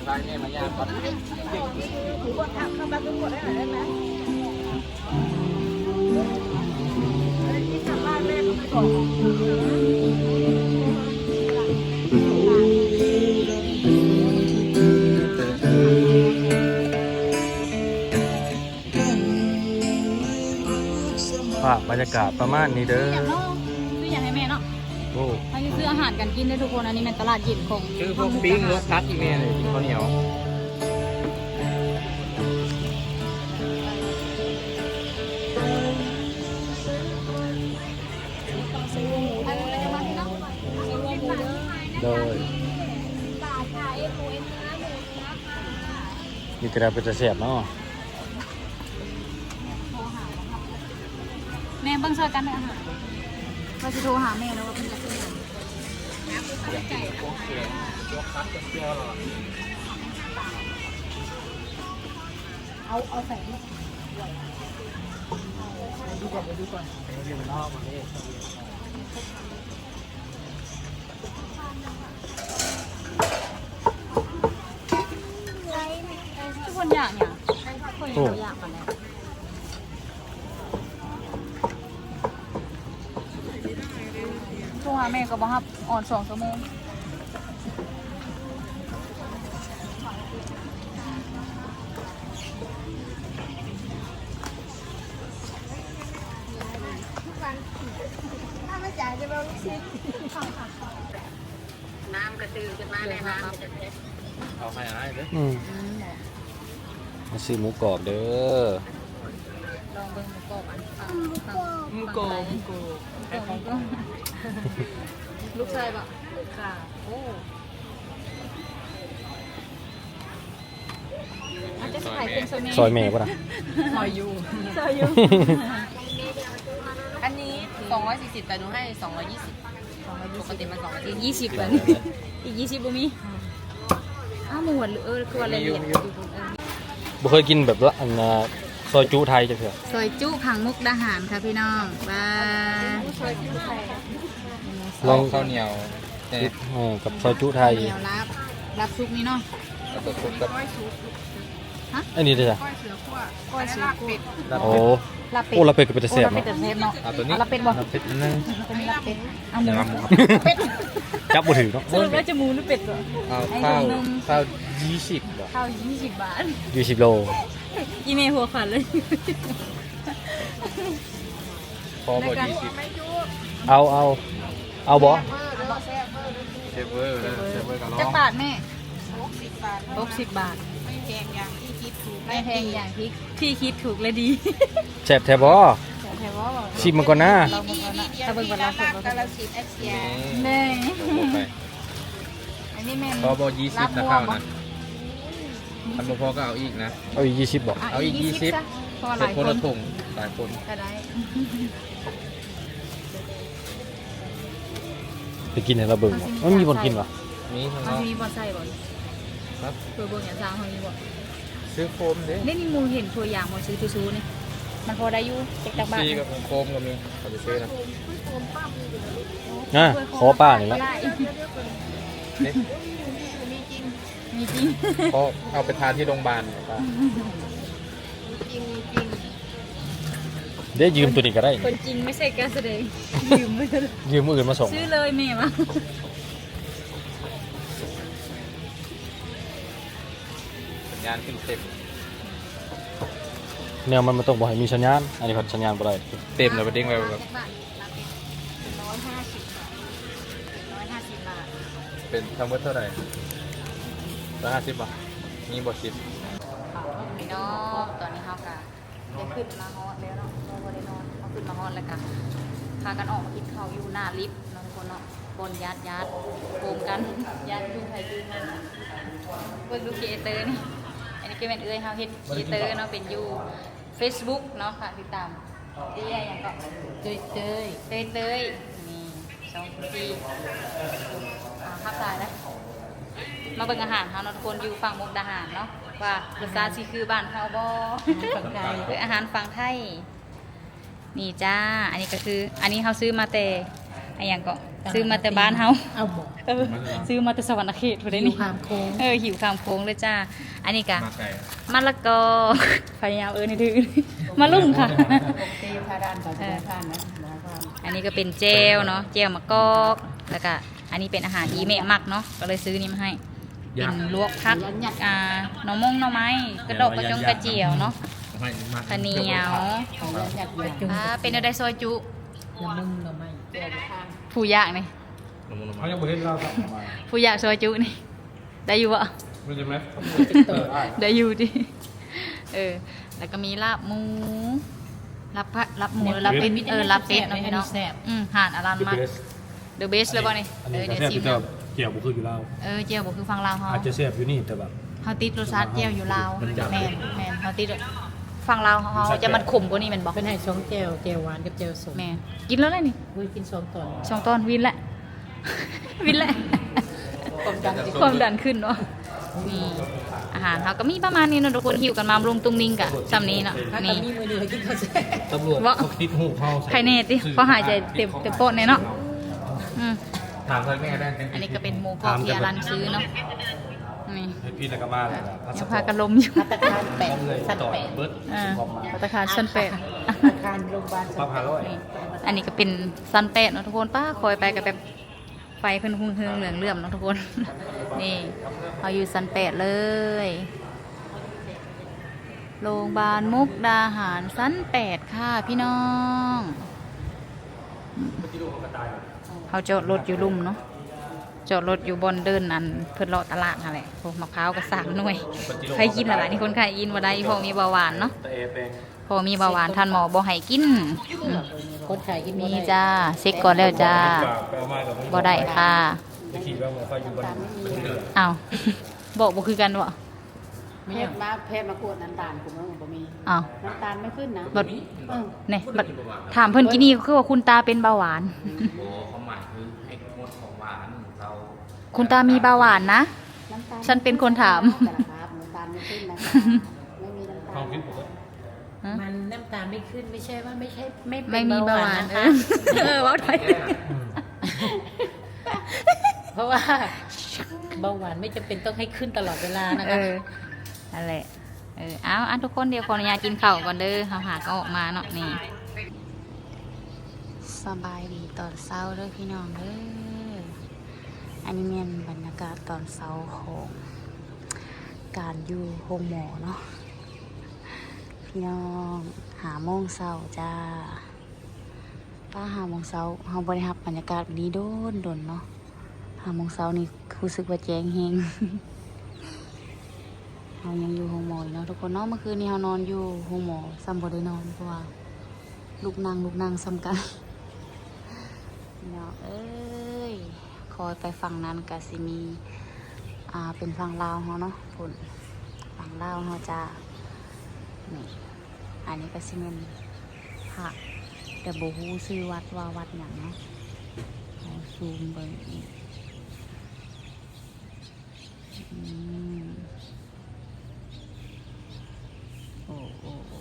ພາແມ່ມາຍາມກ່ອນ. ພາບບັນຍາກາດປະມານນີ້ເດີ. ຊື້ຫຍັງເນາະ? ຊື້ຫຍັງໃຫ້ແມ່ເນາະ? ໂອ້ ເຮົາຊິຊື້ອາຫານການກິນເດີທຸກຄົນ. ອັນນີ້ແມ່ນຕະຫຼາດເຢັນຂອງ ຊື້ພວກປີ້ງ ລົວກຜັກອີແມ່ນີ້ ເຂົ້າໜຽວ. ໂດຍ ມີແຕ່ແນວເປັນຕາແຊບເນາະ. ແມ່ເບິ່ງຊ່ອຍກັນເດີອາຫານ ວ່າຊິໂທຫາແມ່ແລ້ວວ່າເພິ່ນຢາກກິນຫຍັງ. ເອົາ ເອົາໃສ່ ດຽວດູກ່ອນ ດຽວດູກ່ອນ. ທຸກຄົນຢາກຫຍັງ? ຂ້ອຍຍັງບໍ່ຢາກປານໃດ. ແມ່ກໍບໍ່ຮັບ ອ່ອນສອງຊົ່ວໂມງ. ນ້ຳກະຕື້ຂຶ້ນມາແນ່ນອນ. ເອົາໃຫ້ອ້າຍເດີ້. ອືມ ມາຊື້ໝູກອບເດີ້. ລອງເບິ່ງໝູກອບອັນ ໝູກອບ ໝູກອບ ໝູກອບ. ລູກຊາຍບໍ່? ລູກຊາຍ. ໂອ້ ອາດຈະຂາຍເປັນຊອຍແມ່ ຊອຍແມ່ບໍ່ລະ? ຊອຍຢູ່ ຊອຍຢູ່. ອັນນີ້ສອງຮ້ອຍສີ່ສິບ ແຕ່ໜູໃຫ້ສອງຮ້ອຍຍີ່ສິບ. ສອງຮ້ອຍຍີ່ສິບ ປົກກະຕິມັນສອງຮ້ອຍສີ່ສິບ ບາດນີ້ອີກຍີ່ສິບບໍ່ມີ. ອ້າວ ໝວດ ເອີ ຄືວ່າລະອຽດຢູ່. ບໍ່ເຄີຍກິນແບບ ອັນ ຊອຍຈຸໄທຈັກເທື່ອ. ຊອຍຈຸທາງມຸກດາຫານຄ່ະພີ່ນ້ອງ. ວ້າ ລອງເຂົ້າໜຽວ ເອີ ກັບຊອຍຈຸໄທ. ເຂົ້າໜຽວລາບ ລາບສຸກນີ້ເນາະ. ແລ້ວກໍຊຸບກັບ ຮະ? ອັນນີ້ເດ້ ກ້ອຍເສືອຂົ້ວ ກ້ອຍເສືອຂົ້ວ. ໂອ້ ລາບເປັດ ໂອ້ ລາບເປັດກໍເປັນຕາແຊບເນາະ. ເປັນຕາແຊບເນາະ. ເອົາຕົວນີ້ ລາບເປັດບໍ່? ລາບເປັດອັນໜຶ່ງ. ອັນນີ້ລາບເປັດ. ເອົາໝູ ເປັດ ຈັບບໍ່ຖືກເນາະ. ສະຫຼຸບແລ້ວຈະໝູຫຼືເປັດ? ເອົາ ເອົາອີກໜຶ່ງ. ເຂົ້າ ເຂົ້າຍີ່ສິບບໍ່? ເຂົ້າຍີ່ສິບບາດ ຍີ່ສິບໂລ. ອີແມ່ຫົວຂວັນເລີຍ. ພໍບໍ່ ແລ້ວກໍ ຍີ່ສິບ. ເອົາ ເອົາ ເອົາບໍ່? ແຊບເວີ ແຊບເວີກໍລອງ. ຈັກບາດແມ່? ຫົກສິບບາດ. ຫົກສິບບາດ ໄມ່ແພງຢ່າງທີ່ຄິດຖືກ ໄມ່ແພງຢ່າງທີ່ ທີ່ຄິດຖືກ ແລະດີ. ແຊບແທ້ບໍ່? ແຊບແທ້ບໍ່? ຊີມມັນກ່ອນນາ. ລອງເບິ່ງກ່ອນນະ. ຖ້າເບິ່ງກ່ອນລາວເພິ່ນ ກາລະສິນ ເອັກເຊຍ. ແນ່ ອັນນີ້ແມ່ນ ພໍບໍ່ ຍີ່ສິບນະ ເຂົ້ານະ. ຄັນບໍ່ພໍກໍເອົາອີກນະ. ເອົາອີກຍີ່ສິບບໍ່? ເອົາອີກຍີ່ສິບ ເອົາອີກຍີ່ສິບຊະ ເພາະວ່າຫຼາຍຄົນ ຄົນລະຖົງ ຫຼາຍຄົນກໍໄດ້. ໄປກິນໃຫ້ລາວເບິ່ງບໍ່? ມັນມີບ່ອນກິນບໍ່? ມີຂ້າງນອກ. ມັນຊິມີບ່ອນໃສ່ບໍ່? ຮະ? ເພື່ອເບິ່ງຢ່າງຊາວເຮົາມີບໍ່? ຊື້ໂຟມເດ້. ນີ້ ນີ້ໝູເຫັນຖົ່ວຢາງບໍ່? ຊື້ທິຊູນີ້ ມັນພໍໄດ້ຢູ່. ຈັກ ຈັກບາດ? ຊີກັບໂຟມກໍມີ ເຂົາຊິຊື້ນະ. ອ່າ ຂໍປ້ານີ້ລະ. ມີຈິງ ຂໍເອົາໄປທານທີ່ໂຮງບານ. ມີຈິງ ມີຈິງ. ເດ້ ຢືມໂຕນີ້ກໍໄດ້. ຄົນຈິງໄມ່ໃຊ່ການສະແດງ. ຢືມ ຢືມມື້ອື່ນມາສົ່ງ. ຊື້ເລີຍແມ່ວ່າ. ສັນຍານຂຶ້ນເຕັມ. ແນວມັນ ມັນຕ້ອງບໍ່ໃຫ້ມີສັນຍານ. ອັນນີ້ພັດສັນຍານບໍ່ໄດ້. ເຕັມແລ້ວໄປເດ້ງໄວ້. ຮ້ອຍຫ້າສິບບາດ. ເປັນທັງໝົດເທົ່າໃດ? ຮ້ອຍຫ້າສິບບໍ່? ມີບໍ່ສິບ? ພີ່ນ້ອງ ຕອນນີ້ເຮົາກະໄດ້ຂຶ້ນມາຮອດແລ້ວເນາະ. ເຮົາບໍ່ໄດ້ນອນ ເຮົາຂຶ້ນມາຮອດແລ້ວກະພາກັນອອກມາກິນເຂົ້າຢູ່ໜ້າລິບເນາະທຸກຄົນເນາະ. ບ່ອນຍາດໆ ໂຮມກັນ ຍາດຢູ່ໃຜຢູ່ມັນ. ເບິ່ງດູຄຣີເອເຕີນີ້. ອັນນີ້ກໍແມ່ນເອື້ອຍເຮົາເຮັດຄຣີເອເຕີເນາະ ເປັນຢູ່ເຟສບຸກເນາະ. ຝາກຕິດຕາມ ເອື້ອຍຫຍັງເກາະ? ເຕີຍເຕີຍ ເຕີຍເຕີຍ. ນີ້ ສອງຄົນທີ່ ອ່າ ຮັກສາຍນະ. ມາເບິ່ງອາຫານເຮົາເນາະທຸກຄົນ ຢູ່ຝັ່ງມຸກດາຫານເນາະ ວ່າລົດຊາດຊິຄືບ້ານເຮົາບໍ່? ອາຫານຝັ່ງໄທ. ເອີ ອາຫານຝັ່ງໄທ. ນີ້ຈ້າ ອັນນີ້ກໍຄື ອັນນີ້ເຮົາຊື້ມາແຕ່ ອາຫຍັງເກາະ? ຊື້ມາແຕ່ບ້ານເຮົາ. ເອົາບໍ່? ເອີ ຊື້ມາແຕ່ສະຫວັນນະເຂດພຸ້ນເດ້ນີ້. ຫິວຂ້າມໂຄ້ງ. ເອີ ຫິວຂ້າມໂຄ້ງເລີຍຈ້າ. ອັນນີ້ກະ ມາໄກ ມະລະກອ ພະຍາຍາມເອີ້ນໃຫ້ຖືກ ມະລຸ້ງຄ່ະ. ເອີ ອັນນີ້ກໍເປັນແຈ່ວເນາະ ແຈ່ວໝາກກອກ ແລ້ວກະ ອັນນີ້ເປັນອາຫານທີ່ແມ່ມັກເນາະ ກໍເລີຍຊື້ນີ້ມາໃຫ້. ເປັນລວກຜັກ ອ່າ ໜໍ່ມົງໜໍ່ໄມ້ ກະດອກກະຈົ່ງກະຈຽວເນາະ ຂະໜຽວ. ອ່າ ເປັນແນວໃດ? ຊອຍຈຸ ນ້ຳມັນໜໍ່ໄມ້ ຜູ້ຢາກນີ້ ເຮົາຍັງບໍ່ເຫັນລາວສັບມາ. ຜູ້ຢາກຊອຍຈຸນີ້ ໄດ້ຢູ່ບໍ່? ໄດ້ຢູ່ຕິ. ເອີ ແລ້ວກໍມີລາບໝູ ລາບ ລາບໝູ ລາບເປັດ. ເອີ ລາບເປັດເນາະພີ່ນ້ອງ. ອືມ ຮ້ານອາລັນມາ the best ເລີຍບໍ່ນີ້? ເອີ ດຽວຊິມ. ແຈ່ວບໍ່ຄືຢູ່ລາວ. ເອີ ແຈ່ວບໍ່ຄືຝັ່ງລາວເຮົາ. ອາດຈະແຊບຢູ່ນີ້ ແຕ່ວ່າເຮົາຕິດລົດຊາດແຈ່ວຢູ່ລາວ. ແມ່ນໆ ເຮົາຕິດ ຝັ່ງລາວເຮົາຈະມັນຂົມກວ່ານີ້ແມ່ນບໍ່? ເພິ່ນໃຫ້ສອງແຈ່ວ ແຈ່ວຫວານກັບແຈ່ວສົ້ມ. ແມ່ນ ກິນແລ້ວແຫຼະນີ້. ໂອ້ຍ ກິນສອງຕອນ ສອງຕອນ ວິນແຫຼະ ວິນແຫຼະ ຄວາມດັນຂຶ້ນ ຄວາມດັນຂຶ້ນເນາະ. ນີ້ ອາຫານເຮົາກໍມີປະມານນີ້ເນາະທຸກຄົນ. ຫິ້ວກັນມາລຸງຕຸງນິງກະຊ່ຳນີ້ເນາະ. ນີ້ ມີມື້ເດີກິນເຂົ້າແຊບ. ຕຳຫຼວດເຂົາຕິດຮູບເຮົາໃສ່ ໃຄແນ່ຕິ ເພາະຫາຍໃຈເຕັມ ເຕັມປອດແນ່ເນາະ. ອືມ ຖາມເພິ່ນແນ່ໄດ້. ອັນນີ້ກໍເປັນໝູກອບທີ່ອາລັນຊື້ເນາະ. ນີ້ ເຮັດຜິດແລ້ວກໍມາແລ້ວ ຍັງພາກັນລົມຢູ່. ພັດຕາຄານແປດ ຊັ້ນແປດ ເບິດ. ເອີ ພັດຕາຄານຊັ້ນແປດ ອາຄານໂຮງບານຊັ້ນແປດ. ປັບຫ້າຮ້ອຍ ນີ້ ອັນນີ້ກໍເປັນຊັ້ນແປດເນາະທຸກຄົນ. ປ້າ ຄ່ອຍໄປກໍແບບໄຟເພິ່ນຮຸ່ງເຮືອງເຫຼືອງເຫຼື້ອມເນາະທຸກຄົນ. ນີ້ ເຮົາຢູ່ຊັ້ນແປດເລີຍ ໂລງບານມຸກດາຫານຊັ້ນແປດຄ່ະພີ່ນ້ອງ. ເຮົາຈອດລົດຢູ່ລຸ່ມເນາະ ຈອດລົດຢູ່ບ່ອນເດີ່ນ ອັນເພິ່ນເລາະຕະຫຼາດຫັ້ນແຫຼະ. ໂອ້ ໝາກພ້າວກໍສາມໜ່ວຍ ໃຜກິນລະບາດນີ້? ຄົນໄຂ້ກິນບໍ່ໄດ້ ເພາະມີເບົາຫວານເນາະ ເພາະມີເບົາຫວານ ທ່ານໝໍບໍ່ໃຫ້ກິນ. ອືມ ຄົນໄຂ້ກິນບໍ່ໄດ້ ມີຈ້າ ເຊັກກ່ອນແລ້ວຈ້າ ບໍ່ໄດ້ຄ່ະ. ອ້າວ ບອກບໍ່ຄືກັນບໍ? ແພດມາ ແພດມາກວດນ້ຳຕານ ຄຸນບໍ່ມີ. ອ້າວ ນ້ຳຕານໄມ່ຂຶ້ນນະ ບັດ ເອີ ແນ່ ບັດຖາມເພິ່ນກີ້ນີ້ຄືວ່າຄຸນຕາເປັນເບົາຫວານ. ບໍ່ ຄວາມໝາຍຄືໃຫ້ງົດຂອງຫວານ. ເຮົາ ຄຸນຕາມີເບົາຫວານນະ? ນ້ຳຕານ ສັນເປັນຄົນຖາມ ແຕ່ລະຄາບ ນ້ຳຕານໄມ່ຂຶ້ນນະຄະ ໄມ່ມີນ້ຳຕານ. ຮະ? ມັນນ້ຳຕານໄມ່ຂຶ້ນ ໄມ່ໃຊ່ວ່າໄມ່ໃຊ່ ໄມ່ເປັນເບົາຫວານນະຄະ. ເອີ ເວົ້າໄດ້ ອືມ ເພາະວ່າເບົາຫວານໄມ່ຈຳເປັນຕ້ອງໃຫ້ຂຶ້ນຕະຫຼອດເວລານະຄະ. ເອີ ນັ້ນແຫຼະ ເອີ ເອົາ ອັນ ທຸກຄົນ ດຽວຂໍອະນຸຍາດກິນເຂົ້າກ່ອນເດີ ເຮົາຫາກໍອອກມາເນາະ. ນີ້ ສະບາຍດີຕອນເຊົ້າເດີພີ່ນ້ອງເດີ. ອັນນີ້ແມ່ນບັນຍາກາດຕອນເຊົ້າຂອງການຢູ່ໂຮງໝໍເນາະ ພີ່ນ້ອງ. ຫ້າໂມງເຊົ້າຈ້າ ປ້າ ຫ້າໂມງເຊົ້າ ເຮົາບໍ່ໄດ້ຮັບບັນຍາກາດແບບນີ້ດົນໆເນາະ. ຫ້າໂມງເຊົ້ານີ້ຮູ້ສຶກວ່າແຈ້ງແຮງ. ເຮົາຍັງຢູ່ໂຮງໝໍຢູ່ເນາະທຸກຄົນເນາະ. ເມື່ອຄືນນີ້ເຮົານອນຢູ່ໂຮງໝໍ ສ່ຳບໍ່ໄດ້ນອນ ເພາະວ່າລຸກນັ່ງ ລຸກນັ່ງສ່ຳກັນ. ພີ່ນ້ອງເອີຍ ຄ່ອຍໄປຝັ່ງນັ້ນກໍຊິມີ ອ່າ ເປັນຝັ່ງລາວເຮົາເນາະ ພຸ້ນ ຝັ່ງລາວເຮົາຈະ ນີ້ ອັນນີ້ກໍຊິແມ່ນພະ ແຕ່ບໍ່ຮູ້ຊື່ວັດວ່າວັດຫຍັງເນາະ. ເຮົາຊູມເບິ່ງອີກ ອືມ ໂອ້ ໂອ້ ໂອ້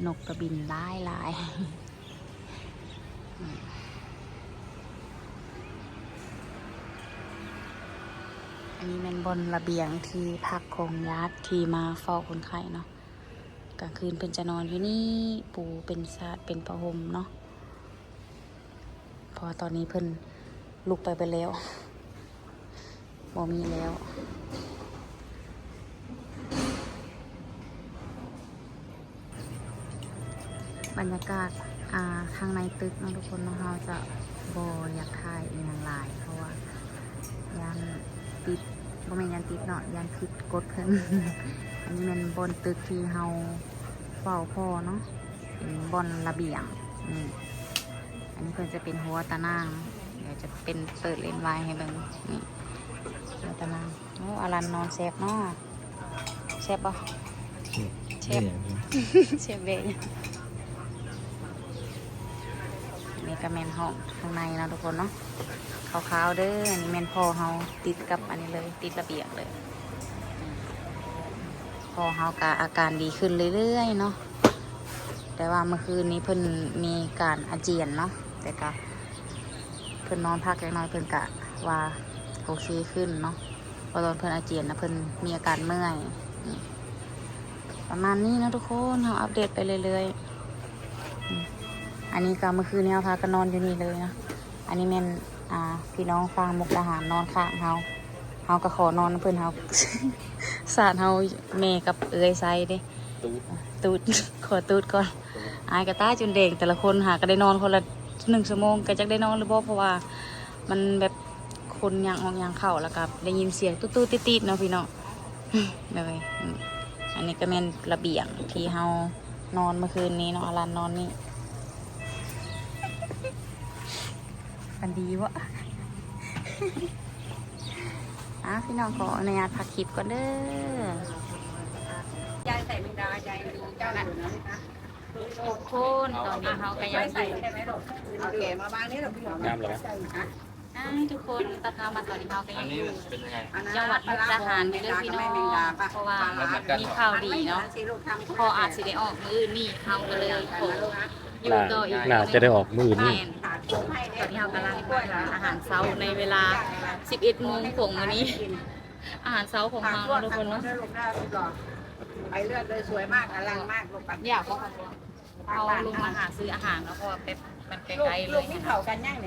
ນົກກະບິນຫຼາຍໆ. ອັນນີ້ແມ່ນບ່ອນລະບຽງທີ່ພັກຂອງຍາດທີ່ມາເຝົ້າຄົນໄຂ້ເນາະ. ກາງຄືນເພິ່ນຈະນອນຢູ່ນີ້ ປູເປັນສາດເປັນຜ້າຫົ່ມເນາະ ເພາະວ່າຕອນນີ້ເພິ່ນລຸກໄປເບິດແລ້ວ ບໍ່ມີແລ້ວ. ບັນຍາກາດ ອ່າ ທາງໃນຕຶກເນາະທຸກຄົນເນາະ ເຮົາຈະບໍ່ຢາກຖ່າຍອີ່ຫຍັງຫຼາຍ ເພາະວ່າຢ້ານຕິດ ບໍ່ແມ່ນຢ້ານຕິດເນາະ ຢ້ານຜິດກົດເພິ່ນ. ອັນນີ້ແມ່ນບ່ອນຕຶກທີ່ເຮົາເຝົ້າພໍ່ເນາະ ເປັນບ່ອນລະບຽງ. ນີ້ ອັນນີ້ເພິ່ນຈະເປັນຫົວຕາໜ່າງ ດຽວຈະເປັນເປີດເລນວາຍໃຫ້ເບິ່ງ. ນີ້ ເປັນຕາໜ່າງ. ໂອ້ ອາລັນນອນແຊບເນາະ. ແຊບບໍ່? ແຊບ ແຊບເດ້. ນີ້ກະແມ່ນຫ້ອງຂ້າງໃນເນາະທຸກຄົນເນາະ. ຄາວໆເດີ. ອັນນີ້ແມ່ນພໍ່ເຮົາ ຕິດກັບອັນນີ້ເລີຍ ຕິດລະບຽງເລີຍ. ພໍ່ເຮົາກະອາການດີຂຶ້ນເລື້ອຍໆເນາະ. ແຕ່ວ່າເມື່ອຄືນນີ້ເພິ່ນມີການອາຈຽນເນາະ ແຕ່ກະເພິ່ນນອນພັກຈັກໜ້ອຍ ເພິ່ນກະວ່າໂອເຄຂຶ້ນເນາະ. ເພາະຕອນເພິ່ນອາຈຽນນະ ເພິ່ນມີອາການເມື່ອຍ. ອືມ ປະມານນີ້ເນາະທຸກຄົນ ເຮົາອັບເດດໄປເລື້ອຍໆ. ອືມ ອັນນີ້ກະເມື່ອຄືນນີ້ເຮົາພາກັນນອນຢູ່ນີ້ເລີຍເນາະ. ອັນນີ້ແມ່ນ ອ່າ ພີ່ນ້ອງຝັ່ງມຸກດາຫານນອນຂ້າງເຮົາ ເຮົາກໍຂໍນອນນຳເພິ່ນ ເຮົາ ສາດເຮົາແມ່ກັບເອື້ອຍໄຊເດ້ ຕູດ ຕູດ ຂໍຕູດກ່ອນ. ອາຍກະຕາຈົນແດງ ແຕ່ລະຄົນຫາກະໄດ້ນອນຄົນລະໜຶ່ງຊົ່ວໂມງ ກະຈັກໄດ້ນອນຫຼືບໍ່ ເພາະວ່າມັນແບບຄົນຍ່າງອອກຍ່າງເຂົ້າ ແລ້ວກະໄດ້ຍິນສຽງຕູດໆຕິດໆເນາະພີ່ນ້ອງ. ໂດຍ ອືມ ອັນນີ້ກະແມ່ນລະບຽງທີ່ເຮົານອນເມື່ອຄືນນີ້ເນາະ ອາລັນນອນນີ້. ຝັນດີບໍ່? ອ່າ ພີ່ນ້ອງ ຂໍອະນຸຍາດພັກຄລິບກ່ອນເດີ. ທຸກຄົນ ຕອນນີ້ເຮົາກະຍັງຢູ່ ງາມແລ້ວ ອ່າ ທຸກຄົນ ຕັດພາບມາຕອນນີ້ເຮົາກະຍັງຢູ່ຈັງຫວັດມຸກດາຫານຢູ່ເດີພີ່ນ້ອງ ເພາະວ່າມີຂ່າວດີເນາະ ພໍ່ອາດຊິໄດ້ອອກມື້ອື່ນນີ້ ເຮົາກະເລີຍຂໍຢູ່ຕໍ່ອີກ ໜ້າຈະໄດ້ອອກມື້ອື່ນນີ້. ແມ່ນ ຕອນນີ້ເຮົາກຳລັງອາຫານເຊົ້າໃນເວລາສິບເອັດໂມງຂອງມື້ນີ້ ອາຫານເຊົ້າຂອງເຮົາເນາະທຸກຄົນເນາະ. ໄປເລືອກເລີຍ ສວຍມາກ ອະລັງມາກ ລູກ ຢາກບໍ່? ເຮົາລົງມາຫາຊື້ອາຫານເນາະ ເພາະວ່າແປັບມັນໃກ້ໆເລີຍຫັ້ນນ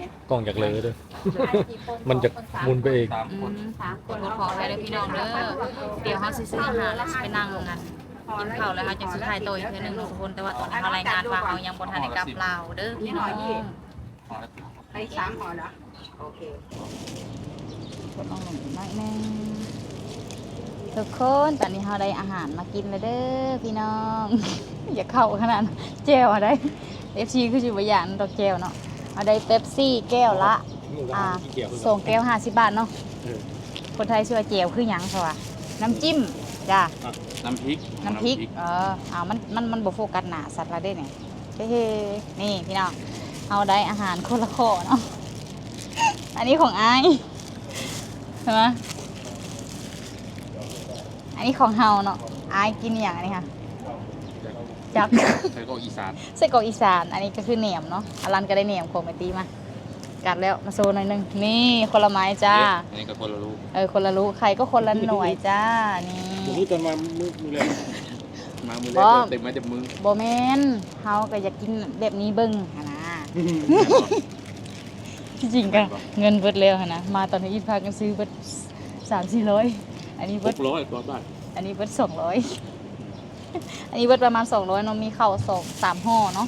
ະ. ກ້ອງຢາກເລີເດີ ມັນຈະໝຸນໄປເອງ. ອືມ ສາມຄົນ ຂໍອະໄພເດີພີ່ນ້ອງເດີ. ດຽວເຮົາຊິຊື້ອາຫານ ແລ້ວຊິໄປນັ່ງກັນກິນເຂົ້າ ແລ້ວເຮົາຈັ່ງຊິຖ່າຍຕໍ່ອີກເທື່ອໜຶ່ງທຸກຄົນ. ແຕ່ວ່າຕອນນີ້ເຮົາລາຍງານວ່າເຮົາຍັງບໍ່ທັນໄດ້ກັບລາວເດີພີ່ນ້ອງ. ໄປສາມຫໍເນາະ. ໂອເຄ ກົດລົງໜ້ອຍໜຶ່ງ. ທຸກຄົນ ຕອນນີ້ເຮົາໄດ້ອາຫານມາກິນແລ້ວເດີພີ່ນ້ອງ. ຢາກເຂົ້າຂະໜາດ ແຈ່ວຫັ້ນໃດ໋ ເອັຟຊີ ຄືຊິບໍ່ຢາກດອກແຈ່ວເນາະ. ເຮົາໄດ້ເປັບຊີແກ້ວລະ ອ່າ ສອງແກ້ວຫ້າສິບບາດເນາະ. ເອີ ຄົນໄທຊິວ່າແຈ່ວຄືຫຍັງ ເພາະວ່ານ້ຳຈິ້ມ ຈ້າ ນ້ຳພິກ ນ້ຳພິກ. ເອີ ອ່າ ມັນ ມັນ ມັນບໍ່ໂຟກັດໜ້າສັດລະເດ້ນີ້. ເຮີ ນີ້ພີ່ນ້ອງ ເຮົາໄດ້ອາຫານຄົນລະຂໍ້ເນາະ. ອັນນີ້ຂອງອ້າຍ ເຫັນບໍ່? ອັນນີ້ຂອງເຮົາເນາະ. ອ້າຍກິນອີ່ຫຍັງອັນນີ້ຫະ? ຈັກ ໄສ້ກອກອີສານ ໄສ້ກອກອີສານ. ອັນນີ້ກໍຄືແໜມເນາະ. ອາລັນກໍໄດ້ແໜມຂອງແມ່ຕີມາ ກັດແລ້ວ ມາໂຊໜ້ອຍໜຶ່ງ. ນີ້ ຄົນລະໄມ້ຈ້າ. ເອີ ຄົນລະລູກ ໄຂ່ກໍຄົນລະໜ່ວຍຈ້າ. ນີ້ ບໍ່ຮູ້ຕອນມາມື້ ມື້ແລກ ມາມື້ແລກ ເຕັມມາຈັບມື. ບໍ່ແມ່ນ ເຮົາກໍຢາກກິນແບບນີ້ເບິ່ງຫັ້ນນະ. ທີ່ຈິງກໍເງິນເບິດແລ້ວຫັ້ນນະ ມາຕອນນີ້ອີກພາກັນຊື້ເບິດສາມສີ່ຮ້ອຍ. ອັນນີ້ເບິດຫົກຮ້ອຍກວ່າບາດ ອັນນີ້ເບິດສອງຮ້ອຍ. ອັນນີ້ເບິດປະມານສອງຮ້ອຍເນາະ. ມີເຂົ້າສອງສາມຫໍ່ເນາະ.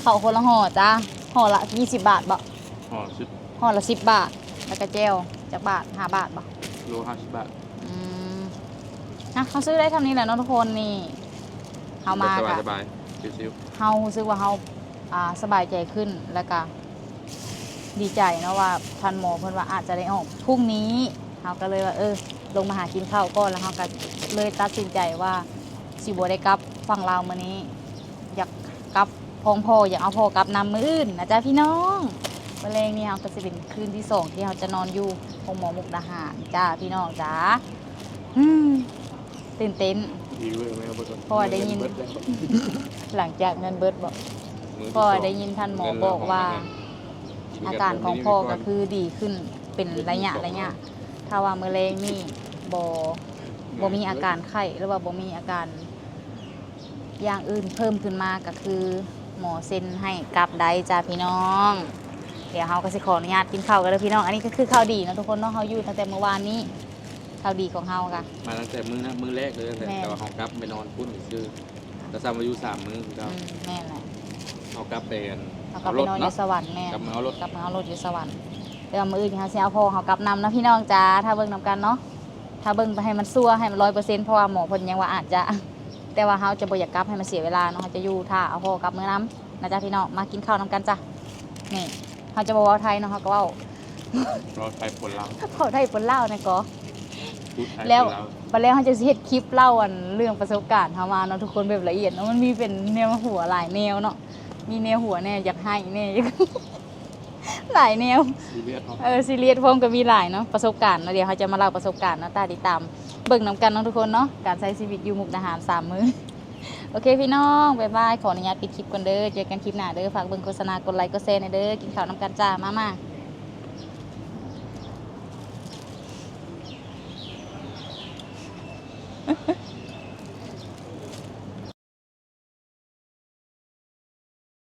ເຂົ້າຄົນລະຫໍ່ຈ້າ. ຫໍ່ລະຊາວບາດບໍ? ຫໍ່ລະສິບ ຫໍ່ລະສິບບາດ. ແລ້ວກະແຈ່ວຈັກບາດ? ຫ້າບາດບໍ? ໂລຫ້າສິບບາດ. ອືມ ນະ ເຮົາຊື້ໄດ້ສ່ຳນີ້ແຫຼະເນາະທຸກຄົນ. ນີ້ ເຮົາມາກະ ສະບາຍໆ ຊິວໆ ເຮົາຮູ້ສຶກວ່າເຮົາ ອ່າ ສະບາຍໃຈຂຶ້ນ ແລ້ວກະດີໃຈເນາະ ວ່າທ່ານໝໍເພິ່ນວ່າອາດຈະໄດ້ອອກພຸ່ງນີ້. ເຮົາກໍເລີຍວ່າ ເອີ ລົງມາຫາກິນເຂົ້າກ່ອນ ແລ້ວເຮົາກໍເລີຍຕັດສິນໃຈວ່າຊິບໍ່ໄດ້ກັບຝັ່ງລາວມື້ນີ້. ຢາກກັບພ້ອມພໍ່ ຢາກເອົາພໍ່ກັບນຳມື້ອື່ນນະຈ້າພີ່ນ້ອງ. ມື້ແລງນີ້ເຮົາກໍຊິເປັນຄືນທີສອງທີ່ເຮົາຈະນອນຢູ່ໂຮງໝໍມຸກດາຫານຈ້າພີ່ນ້ອງຈ້າ. ອືມ ຕື່ນເຕັ້ນ ເພາະວ່າໄດ້ຍິນ ຫຼັງຈາກເງິນເບິດບໍ? ເພາະວ່າໄດ້ຍິນທ່ານໝໍບອກວ່າ ອາການຂອງພໍ່ກໍຄືດີຂຶ້ນເປັນໄລຍະໄລຍະ. ຖ້າວ່າມື້ແລງນີ້ບໍ່ ບໍ່ມີອາການໄຂ້ ຫຼືວ່າບໍ່ມີອາການ ຢ່າງອື່ນເພີ່ມຂຶ້ນມາກໍຄືໝໍເຊັນໃຫ້ກັບໄດ້ຈ້າພີ່ນ້ອງ. ດຽວເຮົາກໍຊິຂໍອະນຸຍາດກິນເຂົ້າກັນເດີພີ່ນ້ອງ. ອັນນີ້ກໍຄືຂ່າວດີເນາະທຸກຄົນເນາະ ເຮົາຢູ່ຕັ້ງແຕ່ມື້ວານນີ້. ຂ່າວດີຂອງເຮົາກະ ມາຕັ້ງແຕ່ມື້ນັ້ນມື້ແລກເລີຍແຫຼະ. ແມ່ນ ແຕ່ວ່າເຮົາກັບໄປນອນພຸ້ນຊື່ ກໍຊ້ຳວ່າຢູ່ສາມມື້ຄືເກົ່າ. ອືມ ແມ່ນແຫຼະ ເຮົາກັບໄປອັນ ເຮົາກັບໄປນອນຢູ່ສະຫວັນ. ແມ່ນ ກັບມາເອົາລົດ ກັບມາເອົາລົດຢູ່ສະຫວັນ. ແຕ່ວ່າມື້ອື່ນເຮົາຊິເອົາພໍ່ເຮົາກັບນຳນະພີ່ນ້ອງຈ້າ. ຖ້າເບິ່ງນຳກັນເນາະ ຖ້າເບິ່ງໄປໃຫ້ມັນຊັວ ໃຫ້ມັນຮ້ອຍເປີເຊັນ ເພາະວ່າໝໍເພິ່ນຍັງວ່າອາດຈະ ແຕ່ວ່າເຮົາຈະບໍ່ຢາກກັບໃຫ້ມັນເສຍເວລາເນາະ ເຮົາຈະຢູ່ຖ້າເອົາພໍ່ກັບມື້ນຳນະຈ້າພີ່ນ້ອງ. ມາກິນເຂົ້ານຳກັນຈ້າ. ນີ້ ເຮົາຈະບໍ່ເວົ້າໄທເນາະ ເຮົາກໍເວົ້າ ເວົ້າໄທປົນລາວ ເວົ້າໄທປົນລາວແນ່ກໍ. ແລ້ວ ບັດແລ້ວເຮົາຈະຊິເຮັດຄລິບເລົ່າອັນເລື່ອງປະສົບການເຮົາມາເນາະທຸກຄົນ ແບບລະອຽດເນາະ. ມັນມີເປັນແນວຫົວຫຼາຍແນວເນາະ ມີແນວຫົວແນ່ ຢາກໄຫ້ແນ່ ຫຼາຍແນວ ຊີຣຽສເນາະ. ເອີ ຊີຣຽສພ້ອມກໍມີຫຼາຍເນາະ ປະສົບການເນາະ. ດຽວເຮົາຈະມາເລົ່າປະສົບການເນາະ ຕາດຕິດຕາມເບິ່ງນຳກັນເນາະທຸກຄົນເນາະ ການໃຊ້ຊີວິດຢູ່ມຸກດາຫານສາມມື້. ໂອເຄພີ່ນ້ອງ ບາຍບາຍ ຂໍອະນຸຍາດປິດຄລິບກ່ອນເດີ ເຈີກັນຄລິບໜ້າເດີ. ຝາກເບິ່ງໂຄສະນາ ກົດໄລກົດແຊແນ່ເດີ. ກິນເຂົ້ານຳກັນຈ້າ ມາໆ.